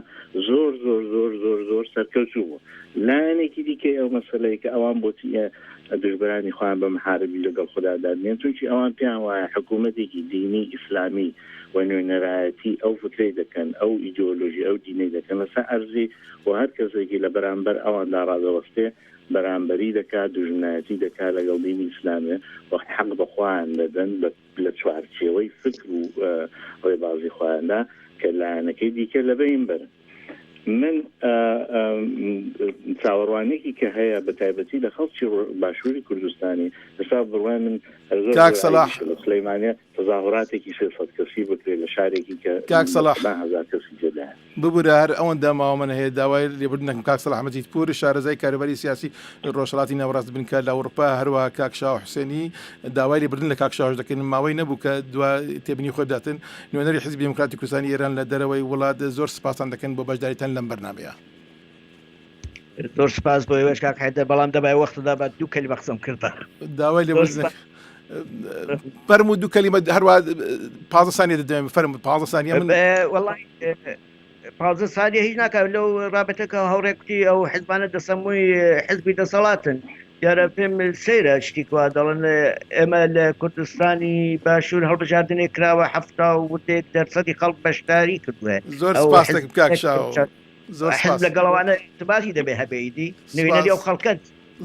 زۆر زۆر زۆر زۆر زۆر سەرکەوتوو بوو. لایەنێکی دیکەی ئەو مەسەلەیە کە ئەوان بۆچی دژبەرانی خۆیان بە محاربی لەگەڵ خودا دادنێن، چونکی ئەوان پێیان وایە حکوومەتێکی دینی ئیسلامی و نوێنەرایەتی ئەو فکرەی دەکەن، ئەو ئیدیۆلۆژی، ئەو دینەی دەکەن لەسەر ئەرزی و هەر کەسێکی لە بەرامبەر ئەواندا ڕادەوەستێ بەرامبەری دەکا، دوژمنایەتی دەکا لەگەڵ دینی ئیسلامێ و حەق بە خۆیان دەدەن بە لە چوارچێوەی فکر و ڕێبازی خۆیاندا کە لایەنەکەی دیکە لەبەین بەرن. من چاوەڕوانێکی کە هەیە بە تایبەتی لە خەڵکی باشووری کوردستانی ئێستا بڕوای من زۆر کاک سەلاح لە سلەیمانیە تەزاهوراتێکی 300 کەسی بکرێت لە شارێکی کە کاک سەلاح هەزار کەسی تێدایە. ببورە هەر ئەوەندە ماوە من هەیە داوای لێبوردن دەکەم کاک سەلاح مەجید پوور شارەزای کاروباری سیاسی ڕۆژهەڵاتی ناوەڕاست بنکە لە ئەوڕوپا هەروەها کاک شاهۆ حوسێنی داوای لێبوردن لە کاک شاهۆش دەکەین ماوەی نەبوو کە دوا تێبینی خۆی بداتن نوێنەری حیزبی دێموکراتی کوردستانی ئێران لە دەرەوەی وڵات زۆر سپاستان دەکەن بۆ بەشداریتان لەم بەرنامەیە. زۆر سپاس بۆ ئێوەش کاک حەیدەر بەڵام دەبای وەختدا بە دوو کەلیمە قسەم کردە. داوای لێبوردن فەرموو دوو کەلیمە هەروە پازە سانیە دەدەم فەرموو پازە سانیە من وەڵای پازە سانیە هیچ ناکات لەو ڕابەتەکە هاوڕێ کوتی ئەو حزبانە دەسەمووی حزبی دەسەڵاتن دیارە پێم سەیرە شتی کوا دەڵێن ئێمە لە کوردستانی باشوور هەڵبژاردنێک کراوە هەفتا و وتێک دەرسەدی خەڵک بەشداری کردووە زۆر سپاس دەکەم کاک شاو زۆر سپاس لەگەڵەوانە ارتباطی دەبێ هەبێ ئیدی نوێنەری ئەو خەڵکەن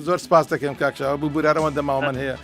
زۆر سپاس دەکەم کاک شاو ببورە ئەوەندە ماوە من هەیە.